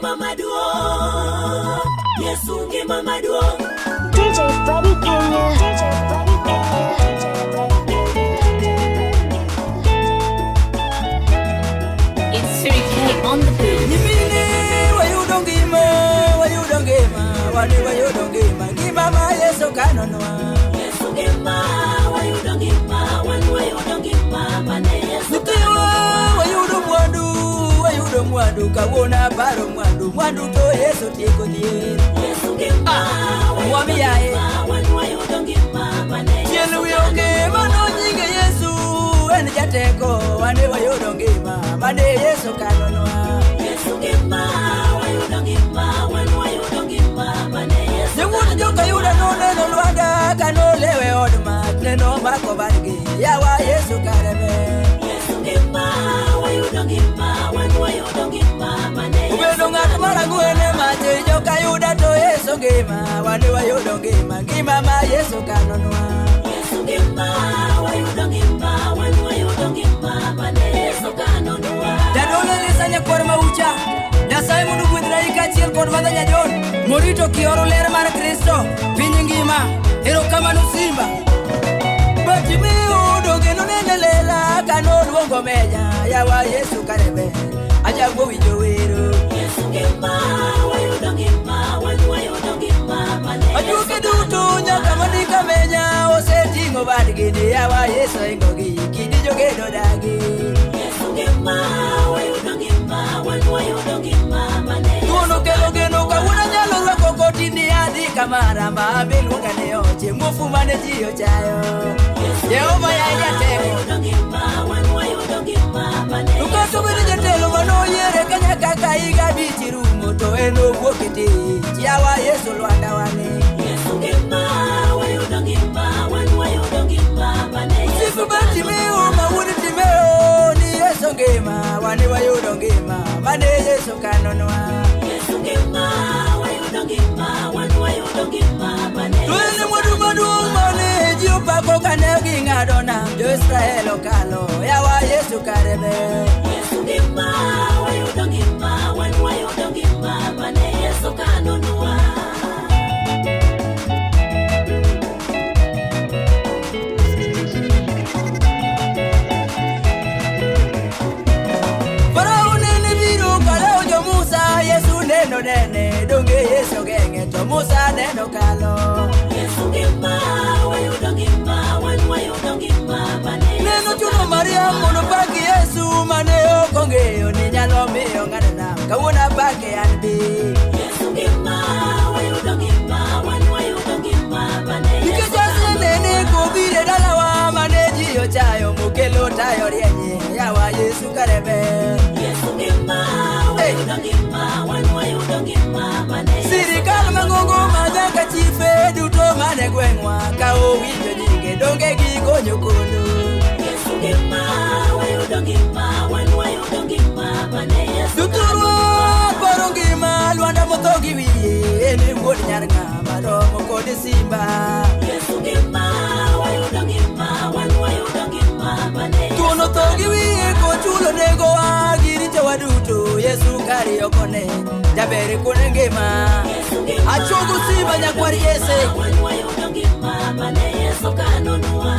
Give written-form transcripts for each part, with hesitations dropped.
ngima maduong'. Yesu ngima maduong'. DJ Freddy Kenya. DJ Freddy Kenya. DJ Freddy Kenya. It's 3K on the beat. Nyimine wayudo ngima, wayudo ngima, wane wayudo ngima, ngima ma Yesu kanonwa. Yesu ngima, wayudo ngima, wan wayudo ngima mane Yesu Nyithiwa wayudo mwandu, wayudo mwandu, kawuono aparo mwandu, mwandu to Yesu tieko dhier. Yesu ngima, wayudo Mwami yaye. ngima, wan wayudo ngima mane Tiel Yesu wi onge mano nyinge Yesu, en jateko, wane wayudo ngima, mane Yesu kanonwa. Yesu ngima, wayudo ngima, wan wayudo ngima mane Yesu Yawuot joka Yuda noneno lwanda kanolewe od mach, nenomako badgi, yawa Yesu kare ber. Yesu ngima, wayudo ngima, wan wayudo ngima mane Yesu Obedo ng'at mar ang'wen e mach joka Yuda to Yesu ngima, wane wayudo ngima, ngima ma Yesu kanonwa. Yesu ngima, wayudo ngima, wan wayudo ngima mane Yesu kanonwa. Jadolo Elisa nyakwar Maucha, Nyasaye mondo ogwedhnai kaachiel kod Madha Nyajon, morito kioro ler mar Kristo piny ngima. Erokamano Simba. Bartimeo geno nene lela kanoluongo meja, yawa Yesu kare ber, ajago winjo wero. Yesu ngima, wayudo ngima, wan wayudo ngima mane Yesu Ajuoke duto nyaka mandika menya oseting'o badgi ni yawa Yesu ingogi kidi jogedo dagi. Yesu ngima, wayudo ngima, wan wayudo ngima mane Yesu Thuon okelo geno kawuono anyalo rwako koti ni adhi kamara ma abeluonga ne oche muofu mane ji ochayo. Jehova yaye jateko. Wayudo ngima, wan wayudo ngima mane To kata obedo jatelo manoyiere kanyaka ka higa abich rumo to en owuok e tich. Yawa Yesu lwanda wane. Yesu ngima, wayudo ngima, wan wayudo ngima mane Yesu Osiepe Bartimeo ma wuod Timeo ni Yesu ngima wane wayudo ngima mane Yesu kanonwa. Yesu ngima, wayudo ngima, wan wayudo ngima mane To en e mwandu maduong' mane ji opako kane ging'ado nam jo-Israel okalo yawa Yesu kare ber. Yesu ngima, wayudo ngima, wan wayudo ngima mane Yesu kanonwa. Farao nene biro kalewo jo Musa, Yesu neno nene, donge Yesu geng'e to Musa neno kalo. Yesu ngima, wayudo ngima, wan wayudo ngima mane Neno chuno Mariam mondo pak Yesu mane ok ong'eyo ni nyalo miyo ng'ado nam, kawuono apake an bi. Yesu ngima, wayudo ngima, wan wayudo ngima mane Nikech asenene kobiro e dalawa mane ji ochayo mokelo tayo rienye, yawa Yesu kare ber. Yesu ngima, wayudo ngima, wan wayudo ngima mane Sirikal mang'ongo ma nyaka chife duto mane gweng'wa ka owinjo nyinge donge gigonyo kono. Yesu ngima, wayudo ngima, wan wayudo ngima mane Yesu Jothurwa paro ngima lwanda motho gi wiye en e wuod nyar ng'ama romo kod simba. Yesu ngima, wayudo ngima, wan wayudo ngima mane Thuon otho gi wiye kochulo nengowa gi richowa duto Yesu kari okone jaber kuone ngima. Yesu ngima, Achuogo simba nyakwar Jesse. wan wayudo ngima mane Yesu kanonwa.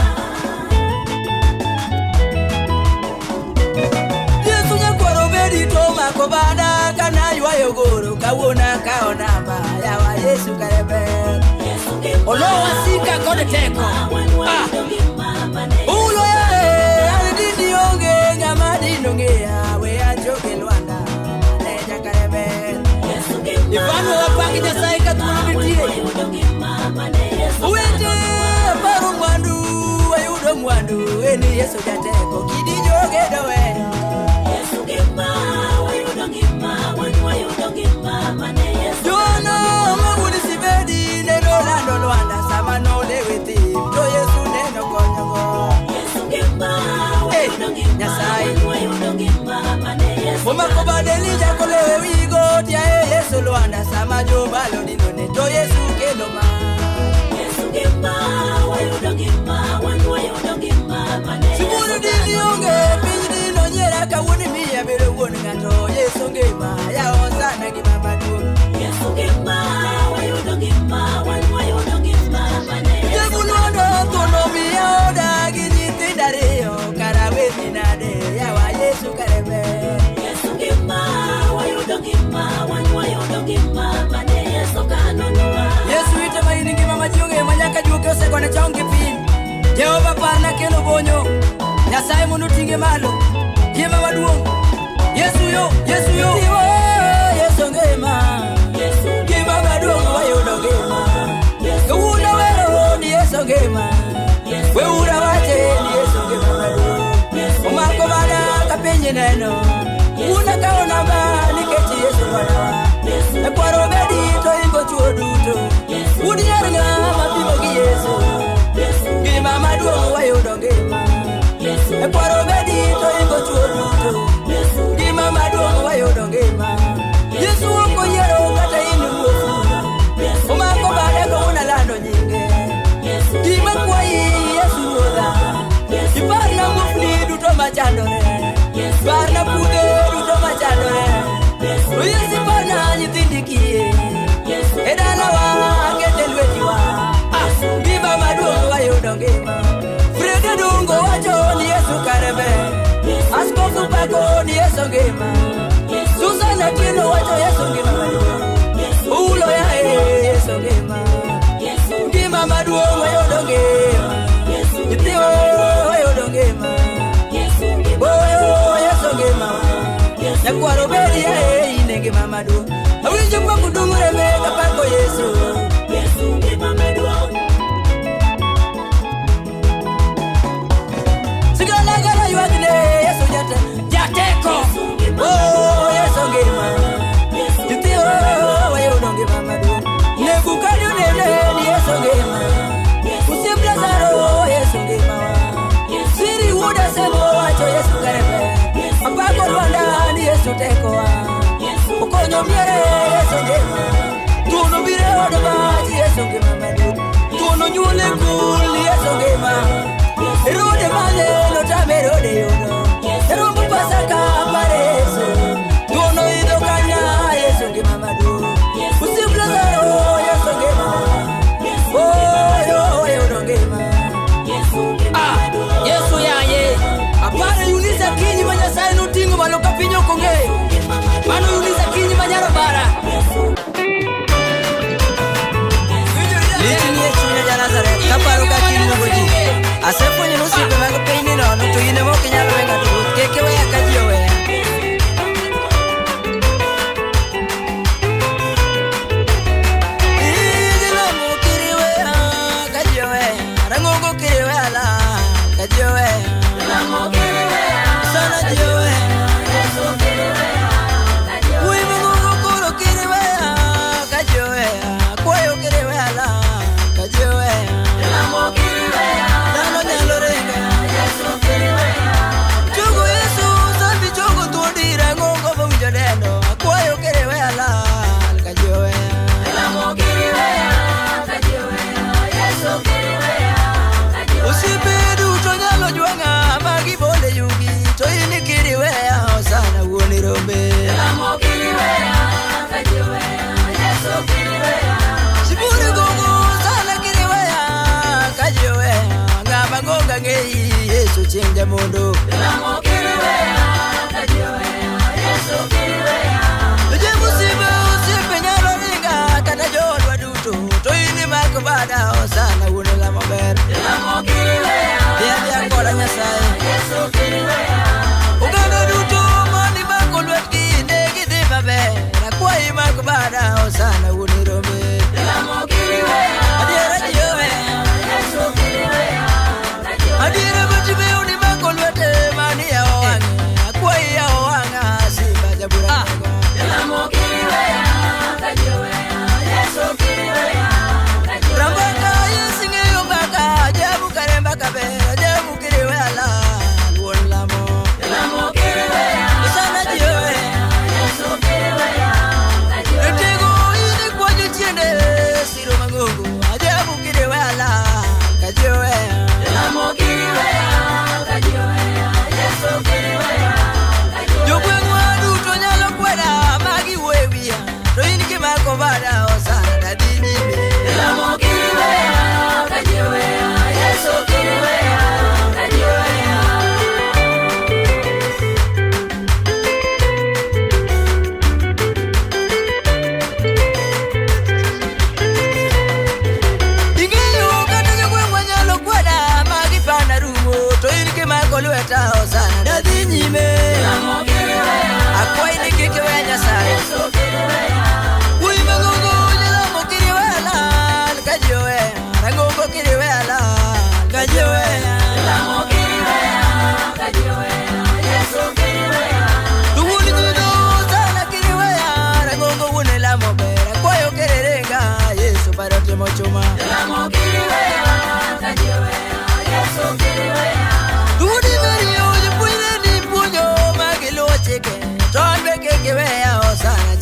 Yesu nyakwar obedi to omako bada kana ywayo goro kawuono akawo namba yawa Yesu kare ber. Yesu ngima, Olowa sika kod teko. wan wayudo ngima mane Ulo yae an dindi onge ng'ama dino ng'eya we achoke lwanda ne jakare ber. Yesu ngima, Ifano wapaki Nyasaye ka thuolo nitie. wayudo ngima mane Yesu Owete aparo mwandu wayudo mwandu en Yesu jateko kidi jogedo weyo. Yesu ngima, wayudo ngima, wan wayudo ngima mane Yesu Jono ma wuod Sibedi neno lando lwanda sama nolewe thim to Yesu neno konyogo. Yesu ngima, wayudo ngima, Nyasaye. wan wayudo ngima mane Yesu Omako bad Elija kolewe wigo tiaye Yesu lwanda sama jobalo dinone to Yesu kelo mach. Yesu ngima, wayudo ngima, wan wayudo ngima mane Siburu dini onge piny dino nyiera kawuono imiya bedo wuon ng'ato Yesu ngima ya hosana gi mama. Obonyo. Nyasaye mondo oting'e malo. Ngima maduong'. Yesu yo, Yesu yo. Yesu ngima. Ngima maduong' wayudo ngima. Kawuono wero ni Yesu ngima. Weura wache ni Yesu ngima maduong'. Omako mana ka piny neno. Una kawo namba nikech Yesu bwanawa. E kwaro bedi to ingo chuo duto. Un yier ng'ama pimo gi Yesu. Ngima maduong' wayudo ngima. E kwaro bedi to ingo chuo duto. Ngima maduong' wayudo ngima. Yesu ok oyiero kata in muofu. Omako bade kawuono lando nyinge. Gima kwayi Yesu ruodha. Iparna muofni duto machandore. Parna pudhe duto machandore. To Yesu iparna nyithindi kiye. E dalawa akete lwetiwa. Ah, ngima maduong' wayudo ngima. Frede Dungo wacho ni Yesu kare ber. Askofu Pako ni Yesu ngima. Susan Atieno wacho Yesu ngima maduong'. Ulo yae Yesu ngima. Ngima maduong' wayudo ngima. Nyithiwa wayudo ngima. Boyo Yesu ngima. Nyakwaro bedi yae in e ngima maduong'. Awinjo ka kudung' rembe kapako Yesu. Sigalagala ywakne Yesu jate jateko. Oh Yesu ngima. Nyithiwa wayudo ngima maduong'. Nebukadneza ni Yesu ngima. Osiep Lazaro Yesu ngima wa. Siri wuoda Semo wacho Yesu kare ber. Apako Rwanda ni Yesu tekowa. Okonyo miere Yesu ngima. Thuon obiro e od mach Yesu ngima maduong'. Thuon onyuol e kul Yesu ngima. Herode mane notame Herode yudo. Rombo Pasaka mar Yesu. Thuon oidho kanya Yesu ngima maduong'. Osiep Lazaro Yesu ngima. Oh, oyudo ngima. Ah, Yesu yaye. Aparo Eunice Akinyi ma Nyasaye noting'o malo ka piny ok ong'eyo. Mano Eunice Akinyi ma nyar Obara. Lit nie chunya ja Nazareth kaparo kaka iluongo ji. Asefwenyo ni osiepe mag pinyni nono to in ema ok inyal we ng'ato ruoth. Kik iweya ka ji oweya. Ijilamo kiriweya ka ji oweya. Rang'ongo kiriweya la ka ji oweya. Sana ji oweya. Wuoyi mang'ongo koro kiriweya ka ji oweya. Kwayo kiriweya la ka ji oweya. Dhano nyalo ringa. Chogo Yesu sambi chogo thuondi rang'ongo mowinjo neno. Akwayo kiriweya lal ka ji oweya. Osiepe duto nyalo jwang'a ma gibole yugi to in kiriweya osana wuon rombe. Siburi gogo sana kiriweya ka ji oweya ng'ama gonga ng'eyi Yesu chieng' jamondo. Oje musibe osiepe nyalo ringa kata joodwa duto to in imako bada osana wuon lamo ber. Dhi adhiya koda Nyasaye. Oganda duto mani mako lwetgi ne gidhi maber. Akwayi mak bada osana wuon rombe. Adiera ji oweya. Adiera Bartimeo ni mako lwete mani yawo wang'e. Akwayi yawo wang'a simba jabura.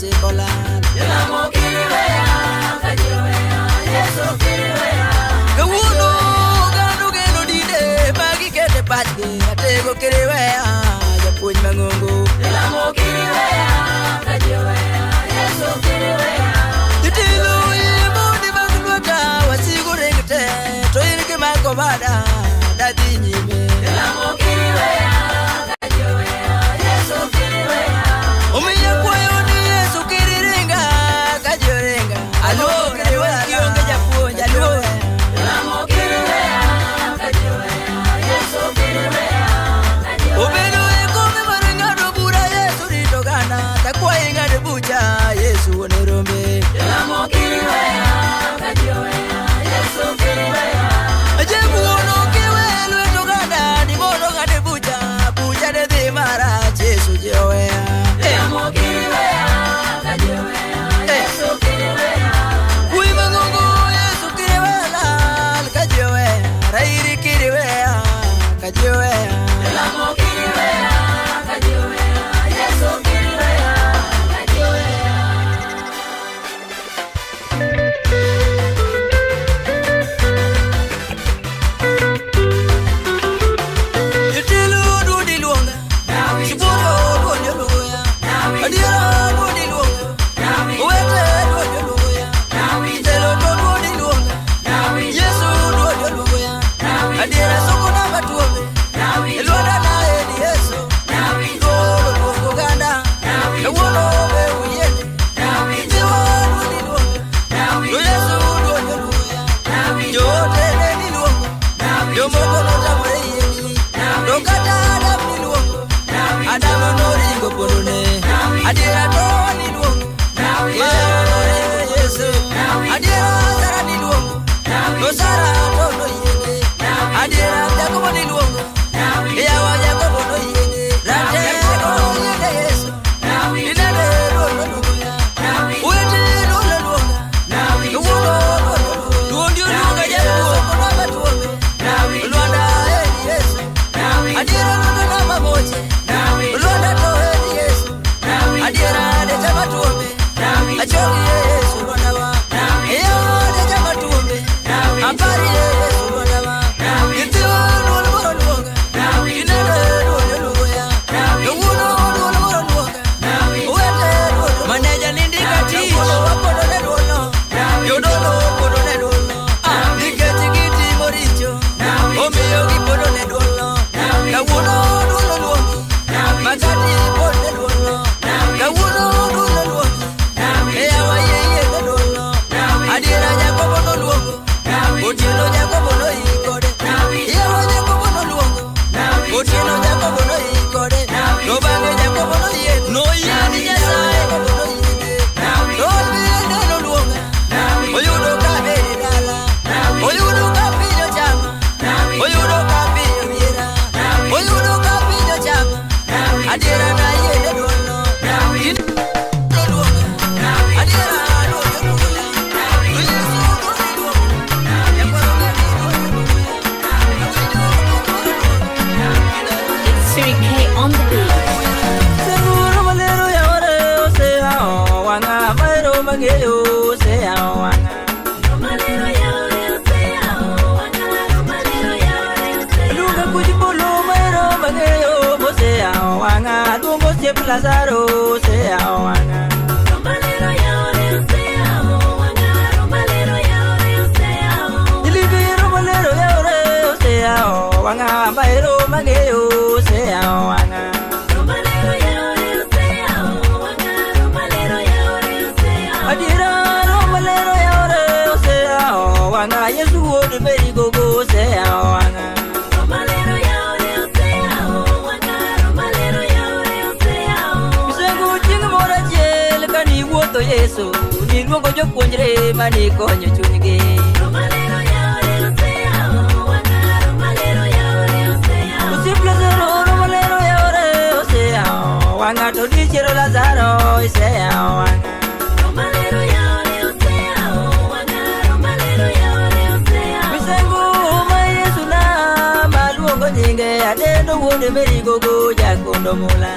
chiko lal. Kawuono oganda ogeno dinde magikete pachgi atego kiriweya japuonj mang'ongo. Jotelo yie mondi mag lweta wasigu ring te to in kimako bada dadhi nyime. Omiyo akwayo ni Yesu kiriringa ka ji oringa. Aluor kiriweya kionge japuonj aluor. Obedo e kombe mar ng'ado bura Yesu rito oganda takwayi ng'ad bucha Yesu wuon rombe. Ajebuono kiwe lwet oganda ni mondo ng'ad bucha bucha ne dhi marach Yesu ji oweya. Wuoyi mang'ongo Yesu kiriweya lal ka ji oweya Rairi kiriweya ka ji oweya. Jotelo duondi luonga, Sibuor duondi oluya, Adiera duondi luonga, Owete duondi oluya, Jotelo to duondi luonga, Yesu duondi oluya, Adiera soko na matuombe, Lwanda na en Yesu, Duol oluongo oganda, Kawuono be uyiene, Nyithiwa duondi luonga, To Yesu duondi oluya, Joote ne niluongo, Jomoko notamore yieni, to kata Adam niluongo, Adam noringo pondone, Adiera to niluongo, Mano Yesu, Adiera Sara niluongo, to Sara to noyiene, Adiera Jakobo niluongo, Yawa Jakobo noyiene, Ratego noyiene Yesu, Inene duol oluonga, Owete duol oluonga, Kawuono duol oluonga, Duondi oluonga japuonj matuombe, Lwanda en Yesu, Adiera Lwanda nama moche, Lwanda to en Yesu, Adiera decha matuombe, Achogi Yesu Lwanda wa, Eyo decha matuombe, Apari Yesu Lwanda wa, Nyithiwa duol moro luonga, Ineno duol oluoya, Kawuono duol moro luonga, Owete duol maneja nindika tich, wapondo ne duolno, Jodolo opondo ne duolno, nikech gitimo richo, omiyo gipondo ne duolno. Kawuono duol oluongi, makati pond ne duolno. Kawuono duol oluongi, e yawa yie yie ne duolno. Adiera Jakobo noluongo, Otieno Jakobo noyie kode. Yawa Jakobo noluongo, Otieno Jakobo noyie kode. To bang'e Jakobo noyie, noyie ni Nyasaye. Jakobo noyie, to bende noluonga, oyudo ka bede dala, oyudo ka piny ochama, oyudo ka piny omiera, oyudo ka piny ochama. Adiera nayie ne duolno, noluonga, adiera duol oluonga, to Yesu duol oluonga, nyakwaro gani duol oluonga, awinjo duol oluonga. It's Siri K on the beat. Seguro malero yawore osea wanga maero mang'eyo osea wanga. Luonga kuj polo maero mang'eyo osea wanga luongo osiep Lazaro osea wanga. Ilibiro malero yawore osea wanga maero mang'eyo osea wanga. Adiera malero yawore osea wanga Yesu wuod Mary gogo osea wanga. Misengo chieng' moro achiel kaniwuotho Yesu niluongo jopuonjre manikonyo chunygi. Osiep Lazaro romalero yaore osea wanga to dichiero Lazaro isea wanga. Misengo ma Yesu na maluongo nyinge adendo wuod Mary gogo jakondo mula.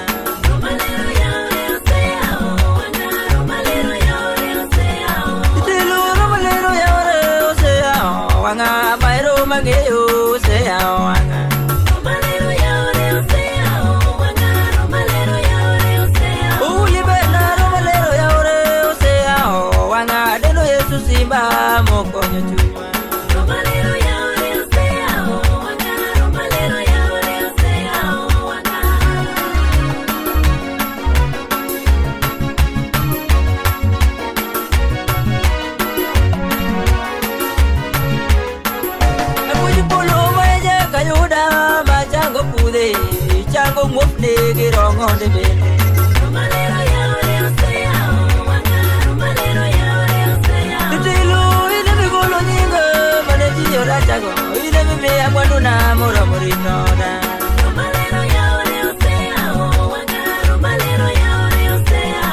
bende bende. Jotelo ine migolo nyinga mane ji orachago, ine mimiya mwanduna moromo rito oda.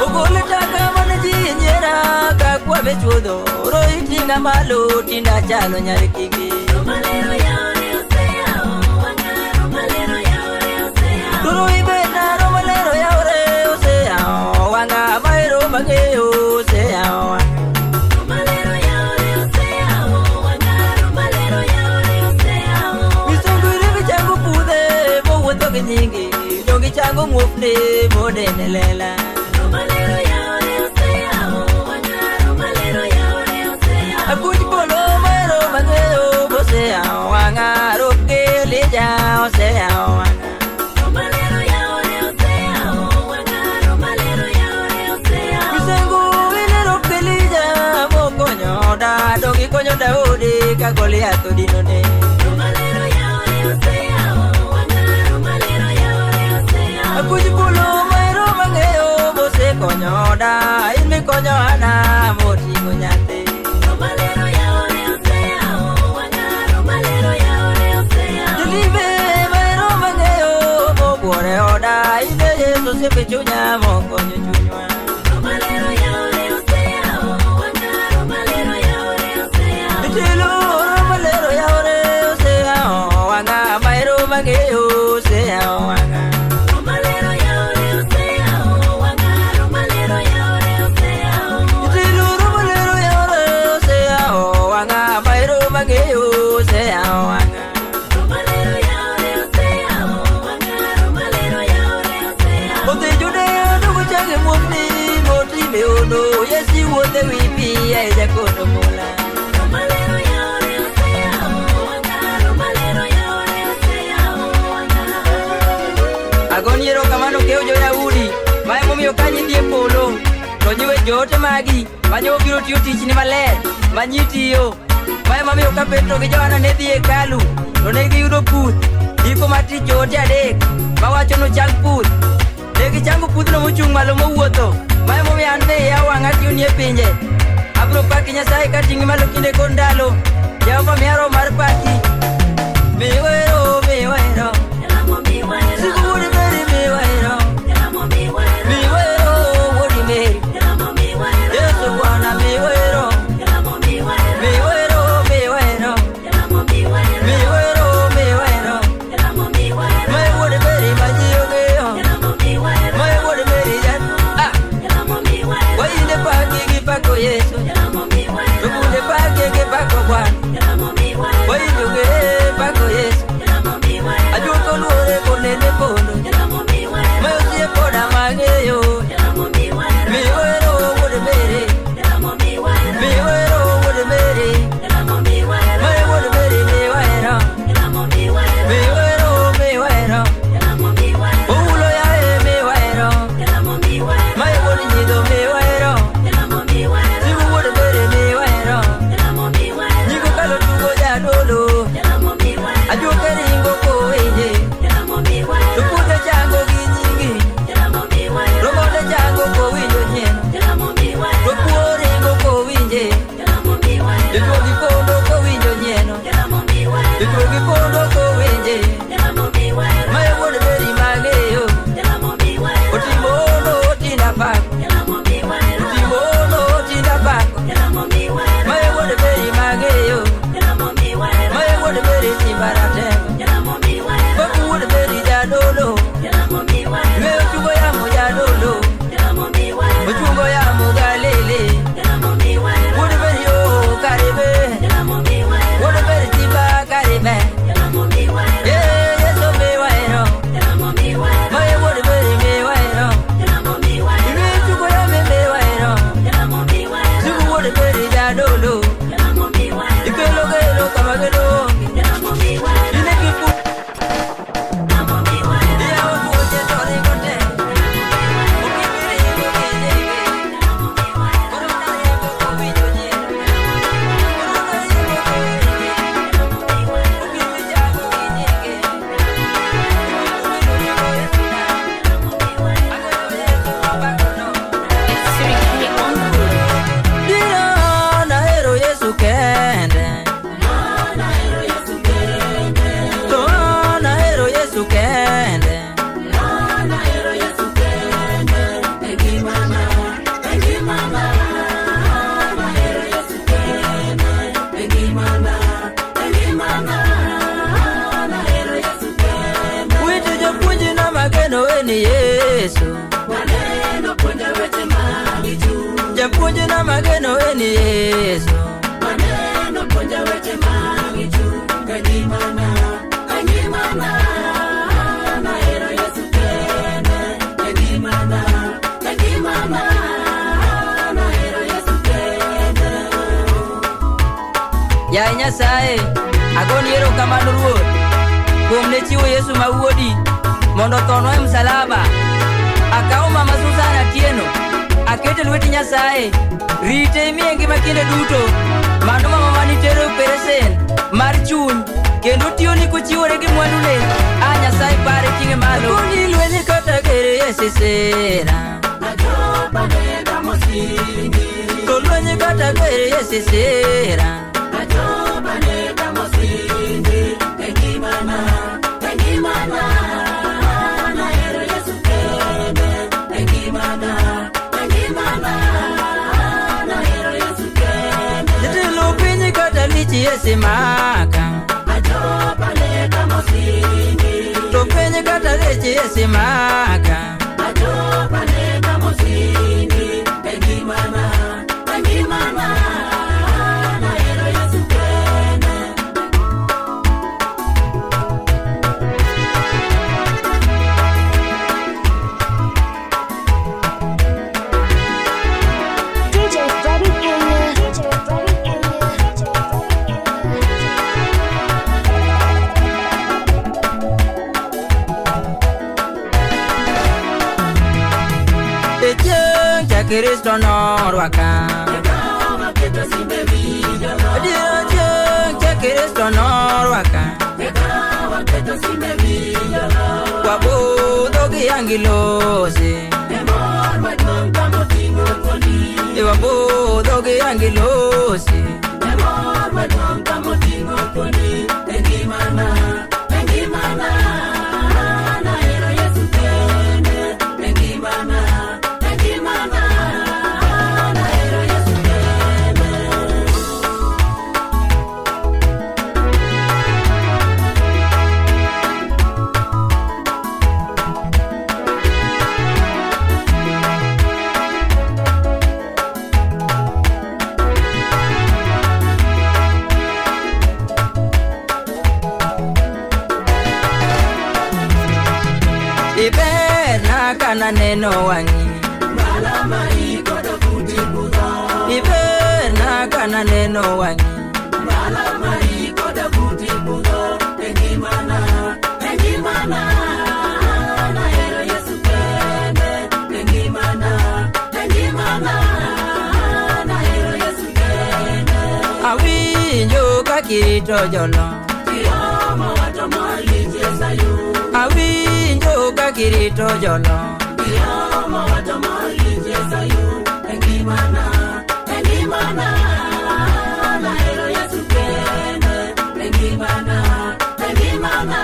Ogol taka mane ji nyiera ka kwame chuodho, roi tinga malo tinda chalo nyar kingi. Toro ibena romalero yaore oseyawo wanga mahero mang'eyo oseyawo wanga. Misunguri michango pudhe mowuotho gi nyingi, donge ichango muofni monene lela. Akuch polo mahero mang'eyo moseyawo wanga, roke lija oseyawo wanga. Misango ilero Elija mokonyo oda, donge ikonyo Daudi ka Goliath odinone. Akuch polo mahero mang'eyo mosekonyo oda, in mikonyo Hana moting'o nyathi. Jolibe mahero mang'eyo mobuore oda, in e Yesu osiepe chunya mokonyo chunywa. Jotelo romalero yaore oseyawo wanga, mahero mang'eyo oseyawo wanga. Jotelo romalero yaore oseyawo wanga, mahero mang'eyo oseyawo wanga. Odhi Judea duogo change muofni motime ono, Yesu wuothe wi pi e jakono mula. Agoni erokamano keo jo-Yahudi, ma emomiyo ka nyidhi e polo, to nyiwe joote magi, ma nyo biro tiyo tichni maler, ma nyi tiyo. Ma emomiyo ka Petro gi Johana ne dhi e hekalu, to ne giyudo puth, ndiko mar tich joote adek, mawacho nochang puth. Ne gichango pudhno mochung' malo mowuotho. Ma emomiyo an be iya wang' atiyo ni e pinje. Abiro paki Nyasaye kating'i malo kinde kod ndalo. Jehova miya roho mar paki. Miwero, miwero. Siku wuod Mary miwero. Miwero wuod Mary. Yesu Bwana miwero. Miwero, miwero. Miwero, miwero. Mae wuod Mary ma ji ong'eyo. Mae wuod Mary jan. Ah! Wainde paki gi pako Yesu. To bunde pake gi pako Bwana. Wainde ong'e pako Yesu. Ajuogi ni Yesu. Maneno puonja weche mag chung' e ngimana, e ngimana. Nahero Yesu kende e ngimana, e ngimana. Nahero Yesu kende. Yaye Nyasaye, agoni erokamano Ruoth kuom ne chiwo Yesu ma wuodi mondo othonwa e msalaba. Akawo mama Susan Atieno, akete lweti Nyasaye, rite imiye ngima kinde duto. Mano mama manitero operation mar chuny kendo tiyoni kochiwore gi mwandune. A Nyasaye pare ting'e malo. Koni lweny kata kere e sisera. Achopa ne kamosingi, To lweny kata kere e sisera. achopa ne kamosingi, e ngimana, e ngimana. Nahero Yesu kende, e ngimana, e ngimana. Nahero Yesu kende. Jatelo piny kata lich e simaka. Achopa ne kamosingi, To piny kata lich e simaka. achopa ne kamosingi, e ngimana, e ngimana. Nahero Yesu kende. DJ Freddy Kenya. DJ Freddy Kenya. DJ Freddy Kenya. E chieng' cha Kristo norwaka. Kama keto simbe vijana, Adiera chieng' cha Kristo norwaka. kama keto simbe vijana, Wabudho gi angilosi. e mor maduong' kamoting'o thuondi, E wabudho gi angilosi. e mor maduong' kamoting'o thuondi, e ngimana, e ngimana, nahero Yesu kende, e ngimana, e ngimana, nahero Yesu kende. Iberna kana neno wang'i. Mbala maikodo kuti budho, Iberna kana neno wang'i. mbala maikodo kuti budho, e ngimana, e ngimana, nahero Yesu kende, e ngimana, e ngimana, nahero Yesu kende. Awinjo ka kirito jolo. Kiomo wato malich e Sayun, Awinjo ka kirito jolo. kiomo wato malich e Sayun, e ngimana, e ngimana, nahero Yesu kende, e ngimana, e ngimana,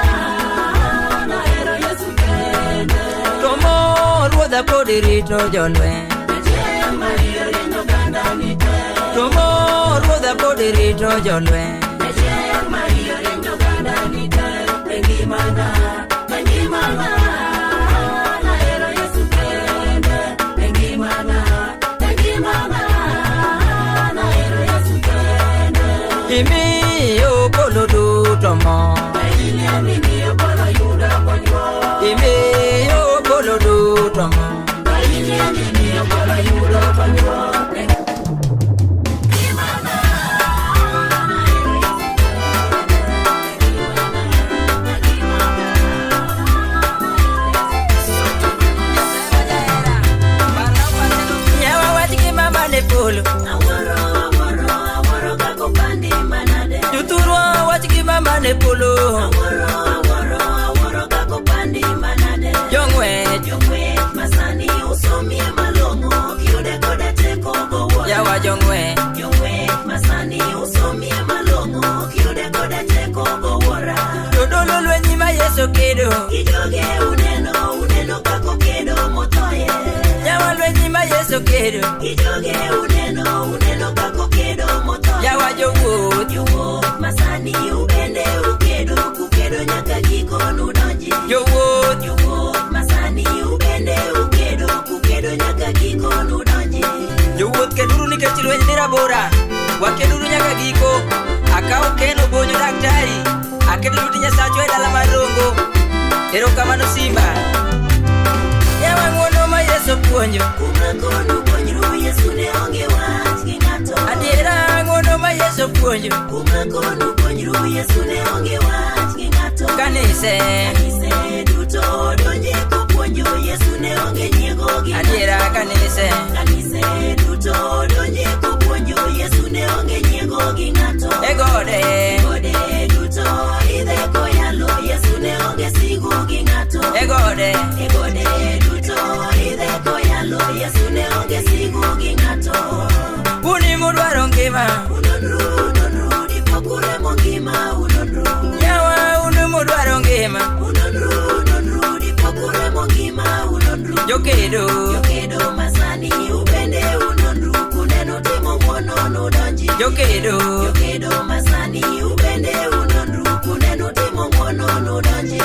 nahero Yesu kende. To mor ruodha pod rito jolweny. Chieng' ma rieny oganda ni te, To mor ruodha pod rito jolweny. chieng' ma rieny oganda ni te, e ngimana, e ngimana, nahero Yesu kende, e ngimana, e ngimana, nahero Yesu kende. Imiyo polo duto mor. Inie mimiyo polo yudo konyruok, Imiyo polo duto mor. inie mimiyo polo yudo konyruok. Nyawa wach gi mama ne polo. Awuoro, awuoro, awuoro kaka opandi manade. Jothurwa wach gi mama ne polo. Awuoro, awuoro, awuoro kaka opandi manade. Jong'wech Jong'wech masani usomie malong'o, kiyude koda teko gowuoro. yawa jong'wech. Jong'wech masani usomie malong'o, kiyude koda teko gowuora. Jodolo lweny ma Yesu kedo. Kijoge uneno, uneno kaka okedo mothoye. Yawa lweny ma Yesu kedo. Kijoge uneno, uneno kaka okedo mothoye. Yawa jowuoth. Jowuoth masani ubende ukedo, kukedo nyaka giko nudonji. Jowuoth. Jowuoth masani ubende ukedo, kukedo nyaka giko nudonji. Jowuoth Keduru nikech lweny ni rabora. Wakeduru nyaka giko. Akawo keno bonyo daktari. Aketo lwet Nyasachwa e dala mar Rongo. Erokamano Simba. Yawa ng'wono ma Yesu puonjo. Kuma kono puonjru Yesu ne onge wach gi ng'ato. Adiera ng'wono ma Yesu puonjo. Kuma kono puonjru Yesu ne onge wach gi ng'ato. Kanise. Kanise duto donje kopuonjo Yesu ne onge nyiego gi ng'ato. Adiera kanise. Kanise duto donje kopuonjo Yesu ne onge nyiego gi ng'ato. E gode. Gode duto idhe koyalo Yesu ne onge sigu gi ng'ato. E gode. E gode duto idhe koyalo Yesu ne onge sigu gi ng'ato. Uni mudwaro ngima. Unonru, unonru, dipokuremo ngima, unonru. Yawa unu mudwaro ngima. Unonru, unonru, dipokuremo ngima, unonru. Jokedo. Jokedo masani ubende unonru, kuneno timo ng'wono nudonji. Jokedo. Jokedo masani ubende unonru, kuneno timo ng'wono nudonji.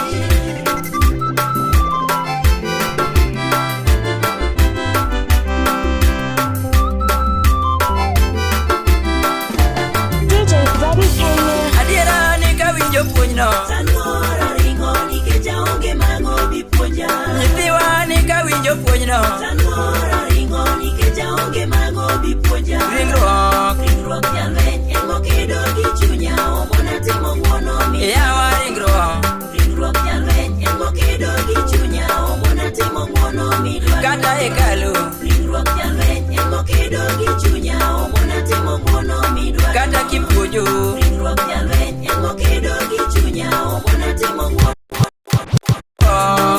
DJ Freddy Kenya. Adiera ni kawinjo puonjno. Taluora ringo nikech aonge mago bipuonja. Nyithiwa ni kawinjo puonjno. Taluora ringo nikech aonge mago bipuonja. Ringruok. Ringruok jalweny emokedo gi chunya omona timo ng'wono mi Yawa ringruok. Ringruok jalweny emokedo gi chunya omona timo ng'wono midwaro. Kata hekalu. Ringruok jalweny emokedo gi chunya omona timo ng'wono midwaro. Kata kipuonjo. Ringruok jalweny emokedo gi chunya omona timo ng'wono.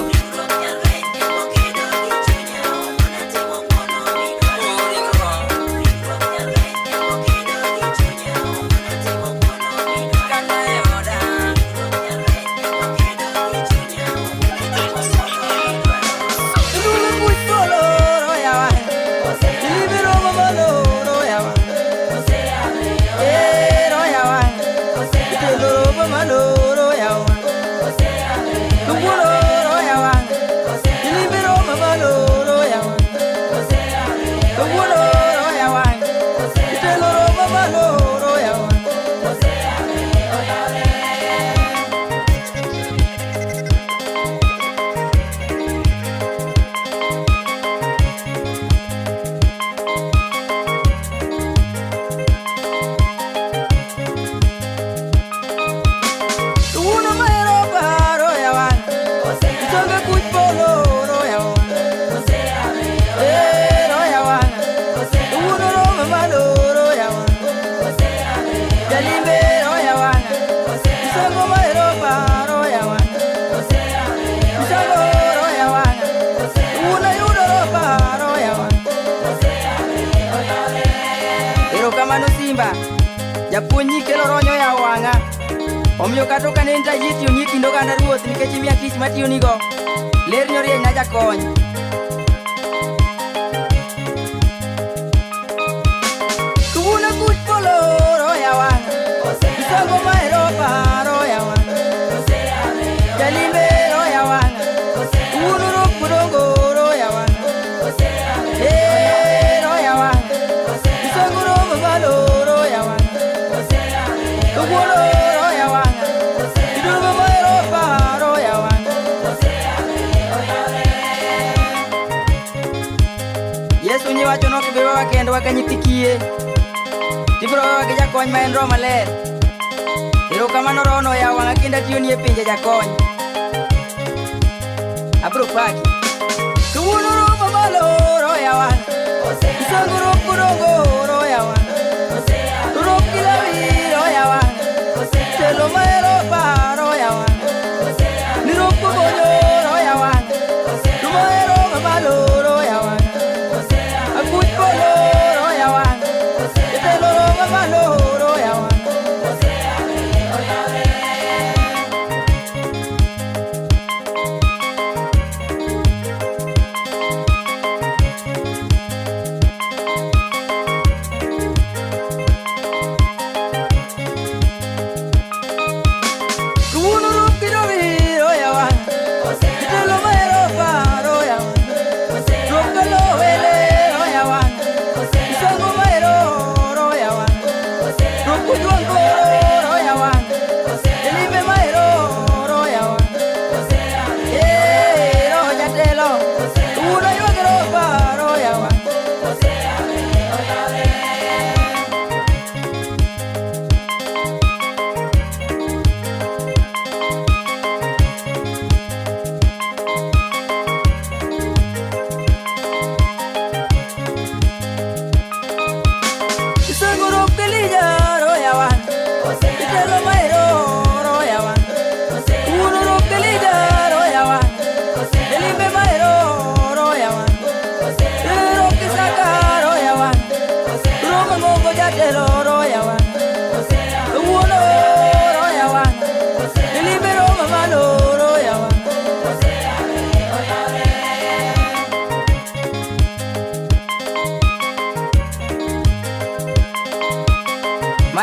Ringruok jalweny emokedo gi chunya omona timo ng'wono midwaro. Ringruok. Ringruok jalweny emokedo gi chunya omona timo ng'wono midwaro. Kata e oda. Ringruok jalweny emokedo gi chunya omona timo ng'wono midwaro. Rule kuch polo yawa. Ibiro malo yawa. Eh yawa. Itelo malo yawa. Lugulo yawa. Ibiro malo yawa. Lugulo yawa. Itelo malo yawa. Uno mahero paro yawa. Itonge kuch polo yawa. Eh yawa. Uno roma malo yawa. Jalimbe yawa. Itongo mahero paro yawa. Itongo yawa. Uno yudo paro yawa. Erokamano Simba. Japuonj ni kelo ronyo ya wang'a. Omiyo kata ok anen tayie tiyo ni e kind oganda ruoth nikech imiya tich matiyonigo. Ler norieny na jakony. Kawuono kuch polo yawa. Isogo mahero paro yawa. Jalimbe yawa. Wuono rok modongo yawa. Eh yawa. Isogo romo malo yawa. Kawuono yawa. Iduogo mahero paro yawa. Yesu nyiwacho nok biwewa kendwa ka nyithi kiye. Tibiro wewa gi jakony ma en Roho Maler. Erokamano Roho no oyawo wang'a kendo atiyoni e pinje jakony. Abiro paki. Kawuono romo malo roho yawa. Isango rok kodongo roho yawa. Rok gi lawi roho yawa. Telo mahero paro yawa. Ni rok kobonyo roho yawa. Rumohero mamalo roho yawa. Akuch polo roho yawa. Itelo roho mamalo roho yawa.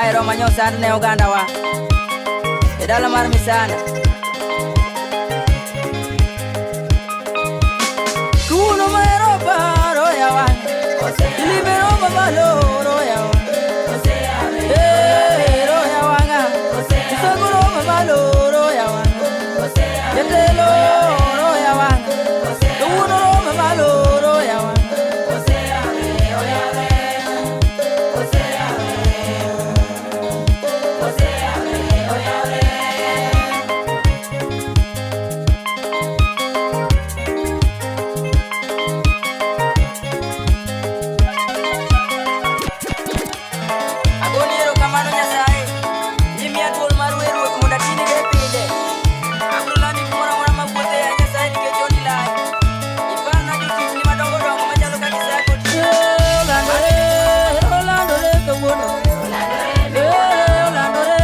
Mae romo nyosand ne ogandawa e dala mar Misanda. Kuno mahero paro yawa, ilimbe romo malo ro yawa. Eh, ro yawa nga, isogo romo malo ro yawa. Jatelo ro yawa, kuno romo malo ro yawa. Agoni erokamano Nyasaye, imiya thuolo mar wer ruoth mondo atinige e pile. Abiro landi kumoro amora mawuothe ya Nyasaye nikech odi lach. Iparna jotichni madongo dongo machalo kaka Isaya kod Olandore, olandore kawuono. Eh, olandore,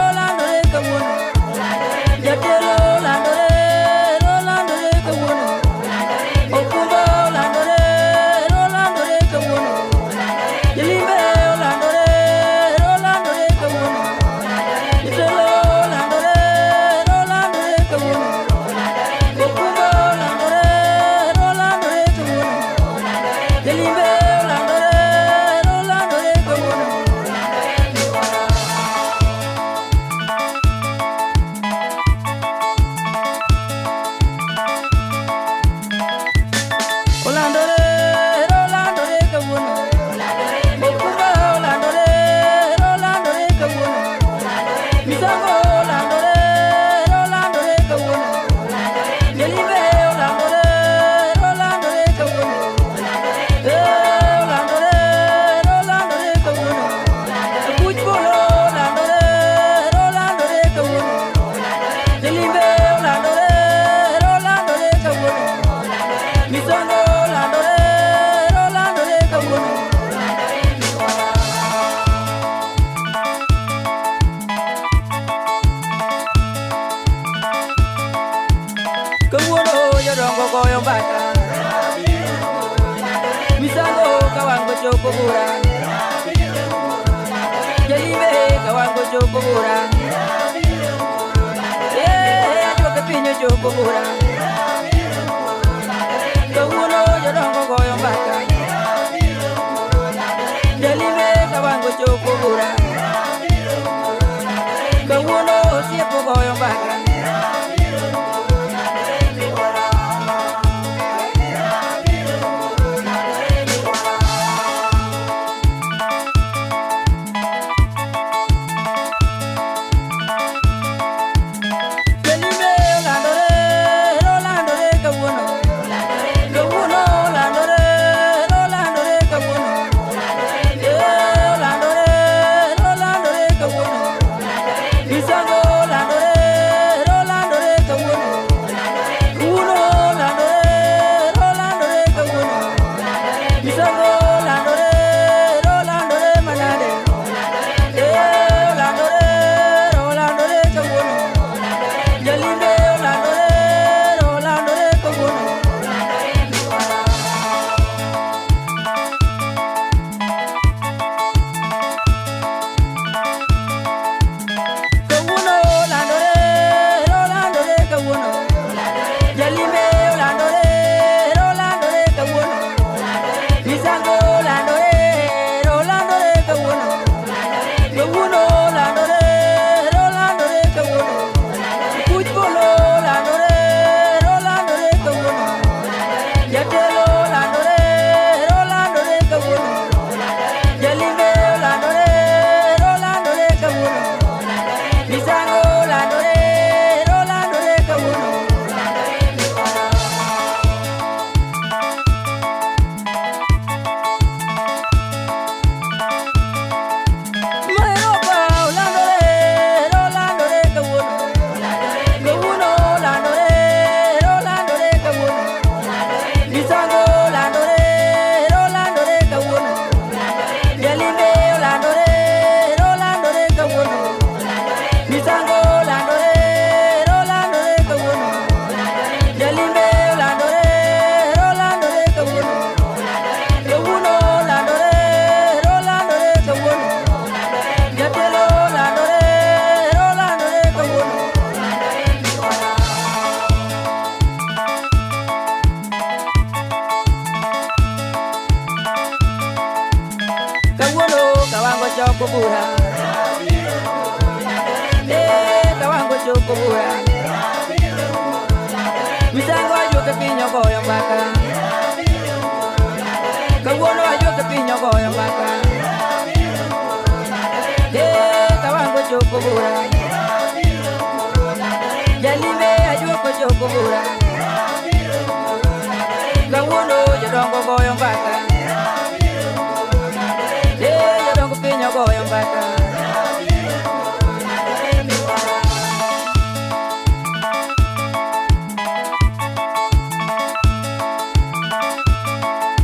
olandore kawuono. Jatelo olandore, olandore kawuono. Okumba olandore, olandore kawuono. Jalimbe olandore, olandore kawuono. Jatelo olandore, olandore kawuono. Okumba olandore, olandore kawuono. Jalimbe olandore, olandore kawuono. Olandore, olandore kawuono. Okumba olandore, olandore kawuono. Misango olandore, olandore kawuono. Jalimbe olandore, olandore kawuono. Eh, olandore, olandore kawuono. Akuch polo olandore, olandore kawuono. Jalimbe olandore, olandore kawuono. Misango olandore, olandore kawuono. Kawuono jodongo goyo mbaka. Misango kawango choko bura. Jalimbe kawango choko bura. Eh, ajuoke piny ochoko bura. Kawuono jodongo goyo mbaka. Jalimbe kawango choko bura. Kawuono osiepo goyo mbaka. Jalimbe olandore, olandore kawuono. Kawuono olandore, olandore kawuono. Eh, olandore, olandore kawuono. Misango olandore, olandore kawuono. Kawuono olandore, olandore kawuono. Misango olandore, olandore manade. Eh, olandore, olandore kawuono. Jalimbe olandore, olandore kawuono. Kawuono olandore, olandore kawuono. Jalimbe olandore, olandore kawuono. Misango olandore, olandore kawuono. Kawuono olandore, olandore kawuono. Kuch polo olandore, olandore kawuono. Jatelo olandore, olandore kawuono. Jalimbe olandore, olandore kawuono. Misango olandore, olandore kawuono. kawango choko bura. Eh, kawango choko bura. Misango ajuoke piny ogoyo mbaka. Kawuono ajuoke piny ogoyo mbaka. Eh, kawango choko bura. Jalime ajuoko choko bura. Kawuono jodongo goyo mbaka. Eh, jodongo piny ogoyo mbaka.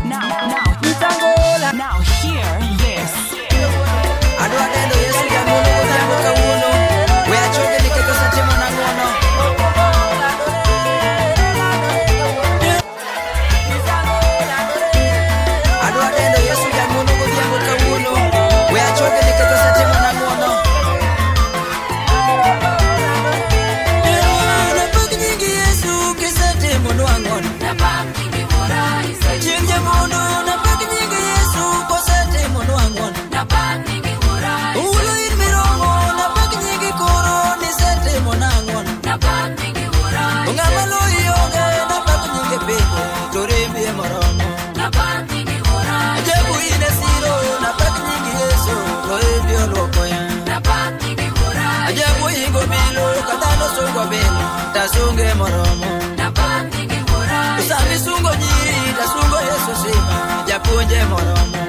Now, now, Misango la now, hear this. Adwa neno Yesu jamono godhiambo kawuono. We achoke nikech osetimo na ng'wono. Adwa neno Yesu jamono godhiambo kawuono. We achoke nikech osetimo na ng'wono. Napak nying Yesu kisetimonwa ng'wono. Chieng' jamono napak nying Yesu kosetimonwa ng'wono. Ulo in miromo napak nyingi koro nisetimona ng'wono. Ng'ama loyi onge napak nyinge pile to rembi moromo. Ajabu in e siro napak nying Yesu to rembi oluoko ya. Ajabu ingo bilo ka dhano sungo bilo tasunge moromo. Sami sungo nyiri tasungo Yesu sima japuonje moromo.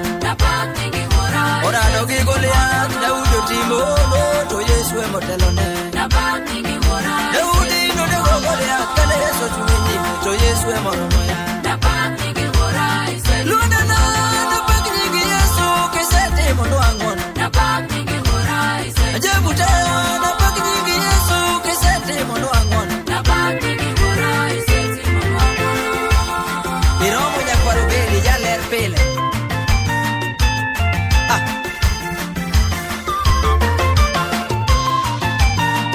Orado gi Goliath Daudi otimo hono to Yesu emotelone. Daudi nonego Goliath kane Yesu ochung' e nyime to Yesu emoromo ya. Luondana napak nying Yesu kisetimonwa ng'wono. Ajabu taya napak nying Yesu kisetimonwa ng'wono. Iromo nyakwaro bedi jaler pile. Ah.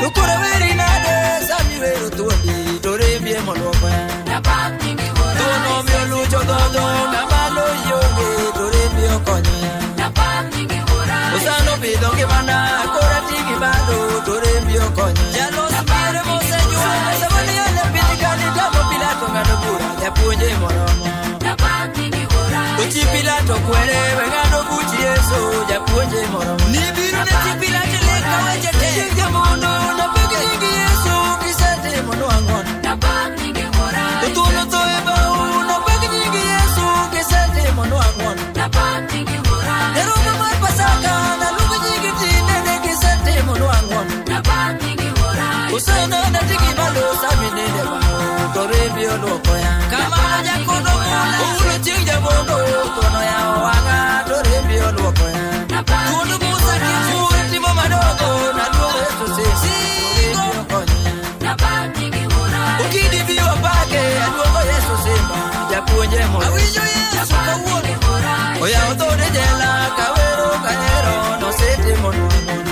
To koro weri nade sami wero thuondi to rembi emoluoko ya. Thuon omiyo lucho dhodho ng'ama loyi onge to rembi okonyo ya. Osano pidho ngimana koro ating'i malo to rembi okonyo ya. Jalos miere mosenyuol sama ni e piny kani tamo Pilato ng'ado bura japuonje moromo. To chi Pilato kwere we ng'ado buch Yesu japuonje moromo. Nibiro ne chi Pilato lek ka weche te. Chieng' jamondo napak nying Yesu kisetimonwa ng'wono. To thuon otho e bau napak nying Yesu kisetimonwa ng'wono. E romo mar Pasaka naluong nyingi tinende kisetimonwa ng'wono. Osana nating'i malo sami ninde bao to rembi oluoko ya. Kamano jakono mula ulo chieng' jamondo thuon oyawo wang'a to rembi oluoko ya. Thuond Musa kifur timo madongo naluongo Yesu sisi to rembi okonyo ya. Okidi bi wapake aluongo Yesu simba japuonje moro. Awinjo Yesu kawuono oyawo dhoode jela kawero kahero nosetimonwa ng'wono.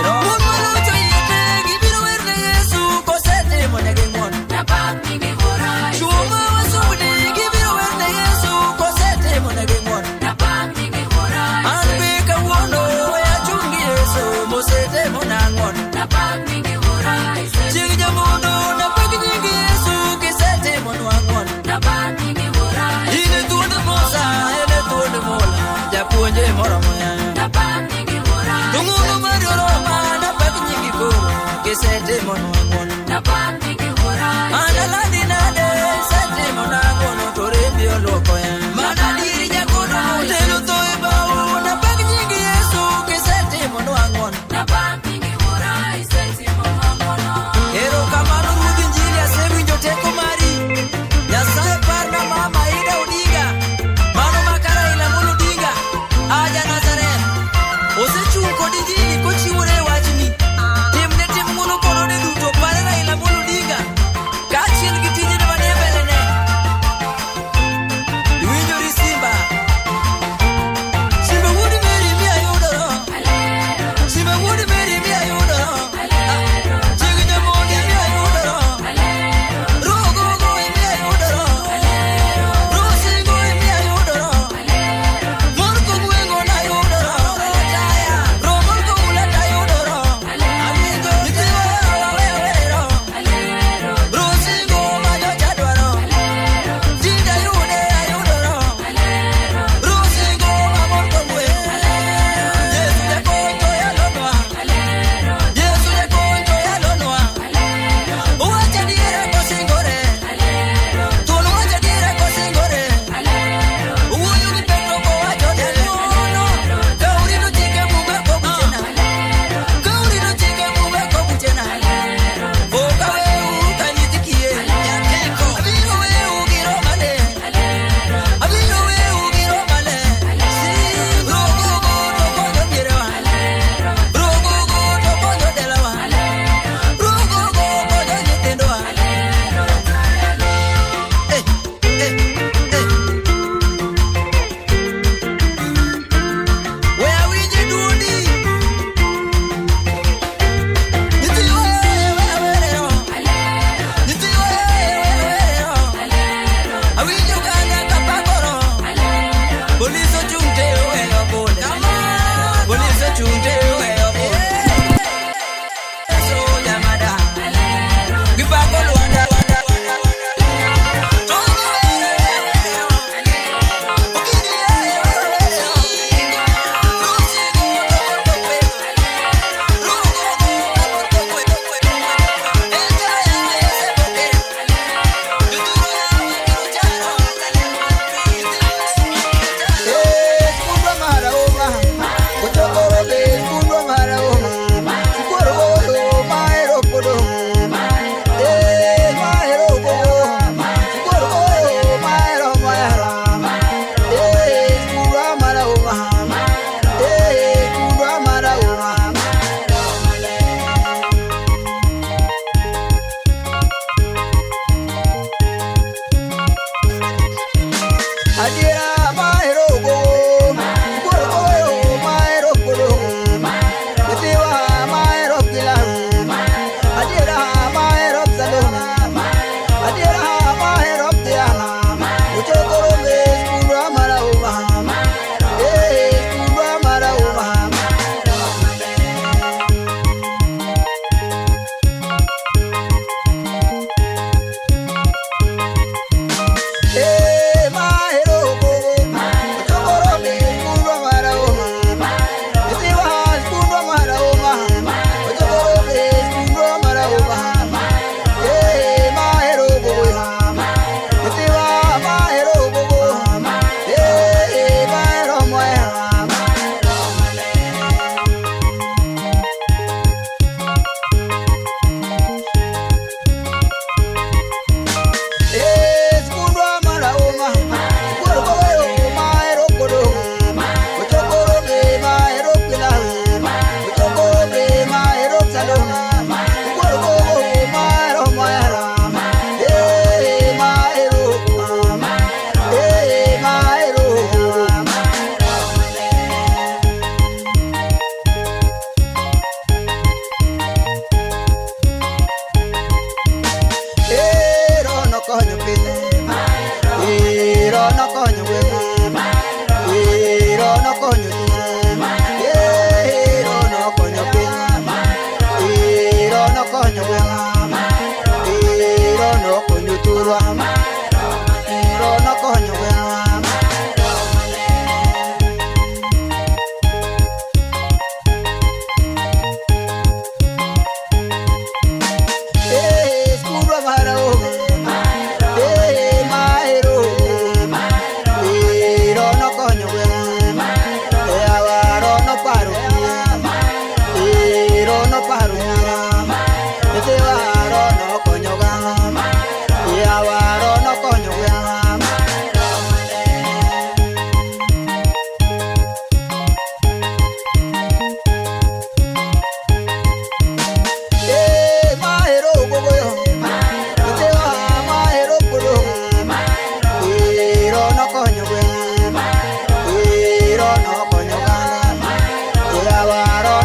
Mon malocho yiete gibiro werne Yesu kosetimonegi ng'wono. Chwo ma wasumbni gibiro werne Yesu kosetimonegi ng'wono. An be kawuono we achung' gi Yesu mosetimona ng'wono. Chieng' jamondo napak nying Yesu kisetimonwa ng'wono. In e thuond Musa, en e thuond Mula, japuonje moromo ya. To ng'wono mari oroma napak nyingi koro kisetimonwa ng'wono. An alandi nade isetimona ng'wono to rembi oluoko ya. Mana dieri jakono telo tho e bau napak nying Yesu kisetimonwa ng'wono. Erokamano Ruodh Injili asewinjo teko mari. Nyasaye parna mama Ida Odinga. Mano maka Raila Amolo Odinga. Aja Nazareth. Osechung' kod Injili kochiwore e wachni. Timne tim ng'wono kod ode duto.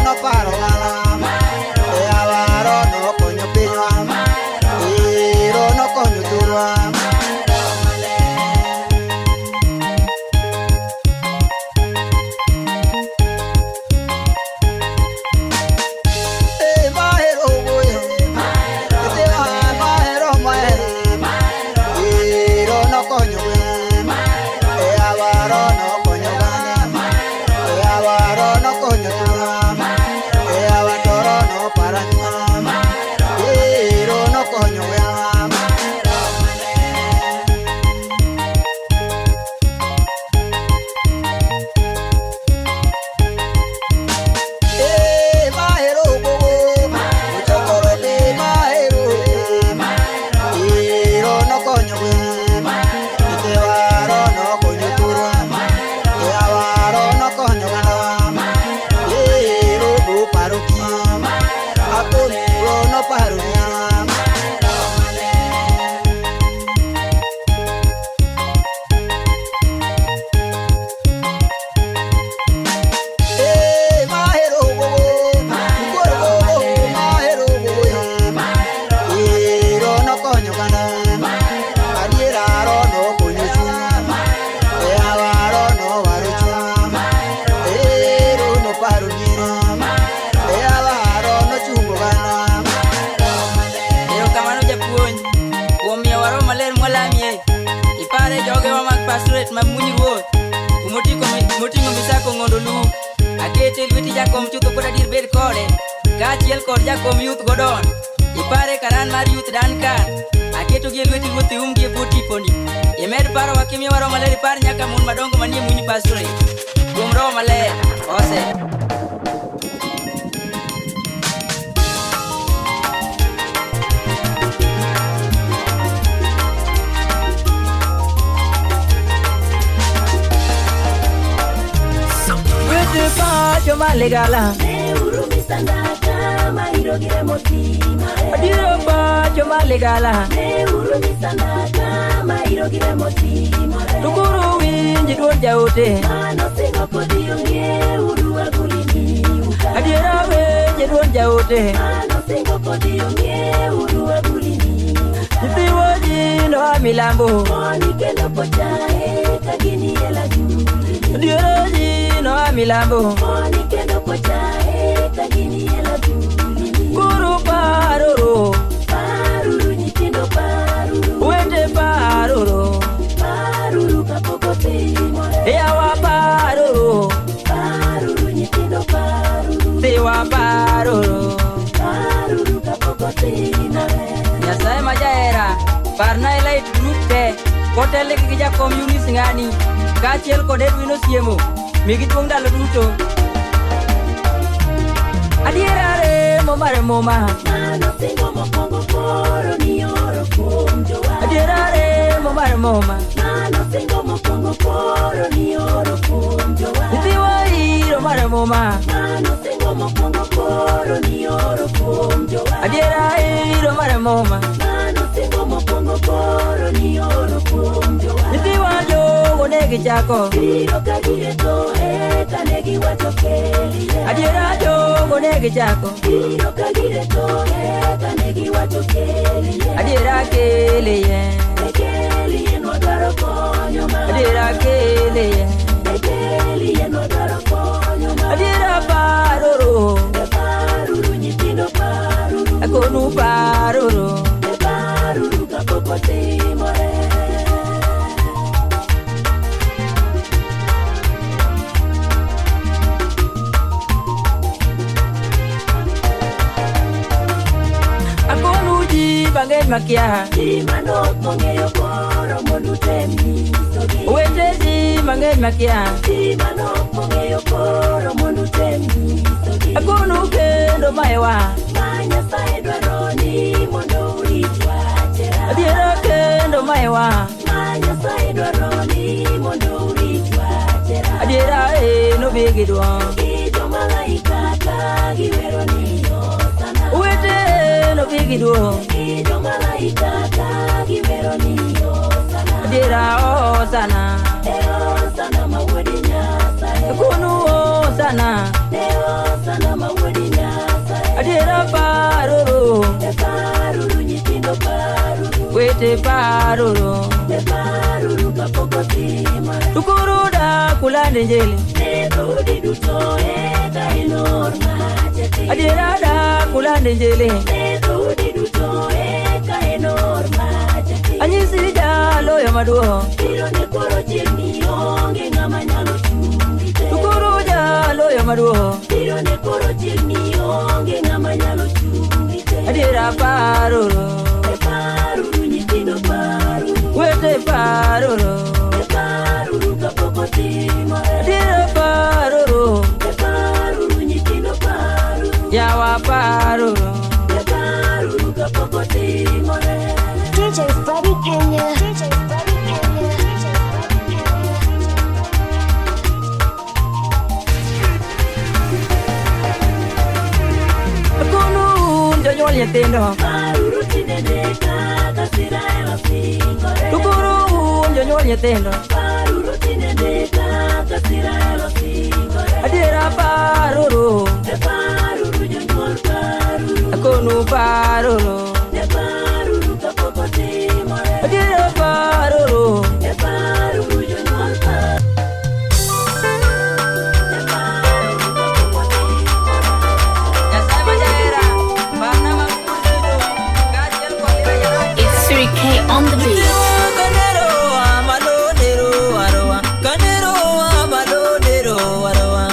noparo oganda. E yawa ro nokonyo pinywa. Ero nokonyo thurwa. Eh, mahero wuoyo. Nyithiwa mahero mahero. Ero nokonyo gweng'. E yawa ro nokonyo oganda. E yawa ro nokonyo thurwa. E yawa to ro noparo anyuola. Ero nokonyo gweng'wa. Eh, mahero gogo. Ochokoro be mahero. Ero nokonyo gweng'. Nyithiwa ro nokonyo thurwa. E yawa ro nokonyo ogandawa. Ero noparo kiye. Akoni ro noparo mierwa. Eh, mahero gogo. Wuoro gogo, mahero gogo. Ero nokonyo oganda. Adiera ro nokonyo chunywa. E yawa ro nowaro chunywa. Ero noparo mierwa. E yawa ro nochungo oganda. Erokamano japuonj kuom miyowa roho maler mwalamie. Ipare jogewa mag pastoret ma Muny Ruoth kumoting'o Misako Ng'ondo Luke. Akete e lweti jakom chutho kod adier bed kode kaachiel kod jakom youth Godon. Ipare karan mar youth Duncan. Aketogi e lweti Ruoth iumgi e bwo tiponi. Imed parowa kimiyowa roho maler ipar nyaka mon madongo manie Muny pastoret. Kuom roho maler, ose. Wete pacho maligala. Neuru misandaka mairo giremo timore. Adiro pacho maligala. Neuru misandaka mairo giremo timore. Tukuru winji duond jaote. Mano singo kodhi ong'ieuru agulini uka. Adiera winji duond jaote. Mano singo kodhi ong'ieuru agulini uka. Nyithiwa ji noa milambo. Koni kendo kocha e ka gini e lagulini. Adiera ji noa milambo. Koni kendo kocha e ka gini e lagulini. Kuru paruru. Paruru nyithindo paruru. Wete paruru. Paruru kapok otimore. Yawa paruru. Paruru nyithindo paruru. Tiwa paruru. Paruru kapok otimore. Nyasaye ma jahera, parna Elite Group te, kotelnegi gi jakom Eunice Ng'ani, kaachiel kod Edwin Osiemo, migi duong' ndalo duto. Adiera remo mar muma, Mano singo mokwongo koro nioro kuom jowa. adiera remo mar muma, Mano singo mokwongo koro nioro kuom jowa. nyithiwa iro mar muma, Mano singo mokwongo koro nioro kuom jowa. adiera iro mar muma, Mano singo mokwongo koro nioro kuom jowa. nyithiwa jogo ne gichako, Biro ka gireto eka ne giwacho kelie. adiera jogo ne gichako, Biro ka gireto eka ne giwacho kelie. adiera keliye, Kelie nwadwaro konyo ma. adiera keliye, Kelie nwadwaro konyo ma. adiera paruru. Paruru nyithindo paruru. Akonu paruru. Paruru kapok otimore. Akonu ji mang'eny makia. Ji manok ong'eyo koro mondo utem nyisogi. Owete ji mang'eny makia. Ji manok ong'eyo koro mondo utem nyisogi. Akonu kendo maewa. Ma Nyasaye dwaro ni mondo urit wachera. Adiera kendo maewa. Ma Nyasaye dwaro ni mondo urit wachera. Adiera e nobi gi duong'. Gi jomalaika ka giwero ni Hosana. Owete nobi gi duong'. Gi jomalaika ka giwero ni Hosana. Adiera Hosana. E Hosana ma wuod Nyasaye. Akonu Hosana. E Hosana ma Wete paruru. Paruru kapok otimore. Tukuru da kulande njeli. Ne dhoudi duto eka ilor mach e Adiera da kulande njeli. Ne dhoudi duto eka enor mach e Anyisi jaloyo maduong'. Biro ne koro chiegni onge ng'ama nyalo chungi te. Tukuru jaloyo maduong'. Biro ne koro chiegni onge ng'ama nyalo chungi te. Adiera paruru. E paruru nyithindo paruru. Wete paruru. E paruru kapok otimore. Adiera paruru. E paruru nyithindo paruru. Yawa paruru. E paruru kapok otimore. DJ Freddy Kenya. DJ Freddy Kenya. DJ Freddy Kenya. Kunu jonyuol nyithindo. Paruru tinende kaka Israel osingore. Tukuru jonyuol nyithindo. Paruru tinende kaka Israel osingore. Adiera paruru. E paruru jonyuol paruru. Akonu paruru. E paruru kapok otimore. Adiera paruru. E paruru jonyuol paruru. E paruru kapok otimore. Nyasaye ma jahera, parna makundo, kaachiel kod lweny It's 3K on the beat. Kanero amalo nero aroa, kanero amalo nero aroa.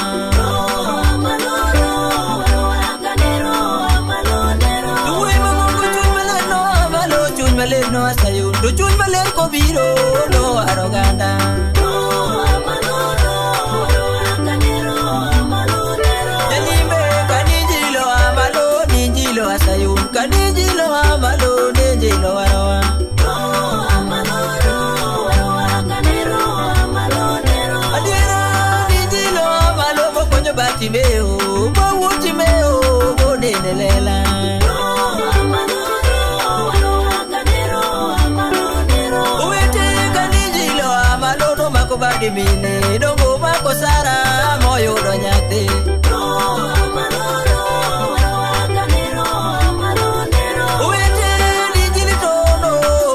Duwe magongo chuny maler no amalo chuny maler no asayo, to chuny maler kobiro no aroganda. Jalimbe kaninjilo amalo ninjilo asayo, kaninjilo amalo ninjilo aroa. Adiera ninjilo amalo mokonyo Bartimeo, mowuok Timeo monene lela. Owete kaninjilo amalo nomako bade mine, dongo mako Sara moyudo nyathi. Owete ninjili tono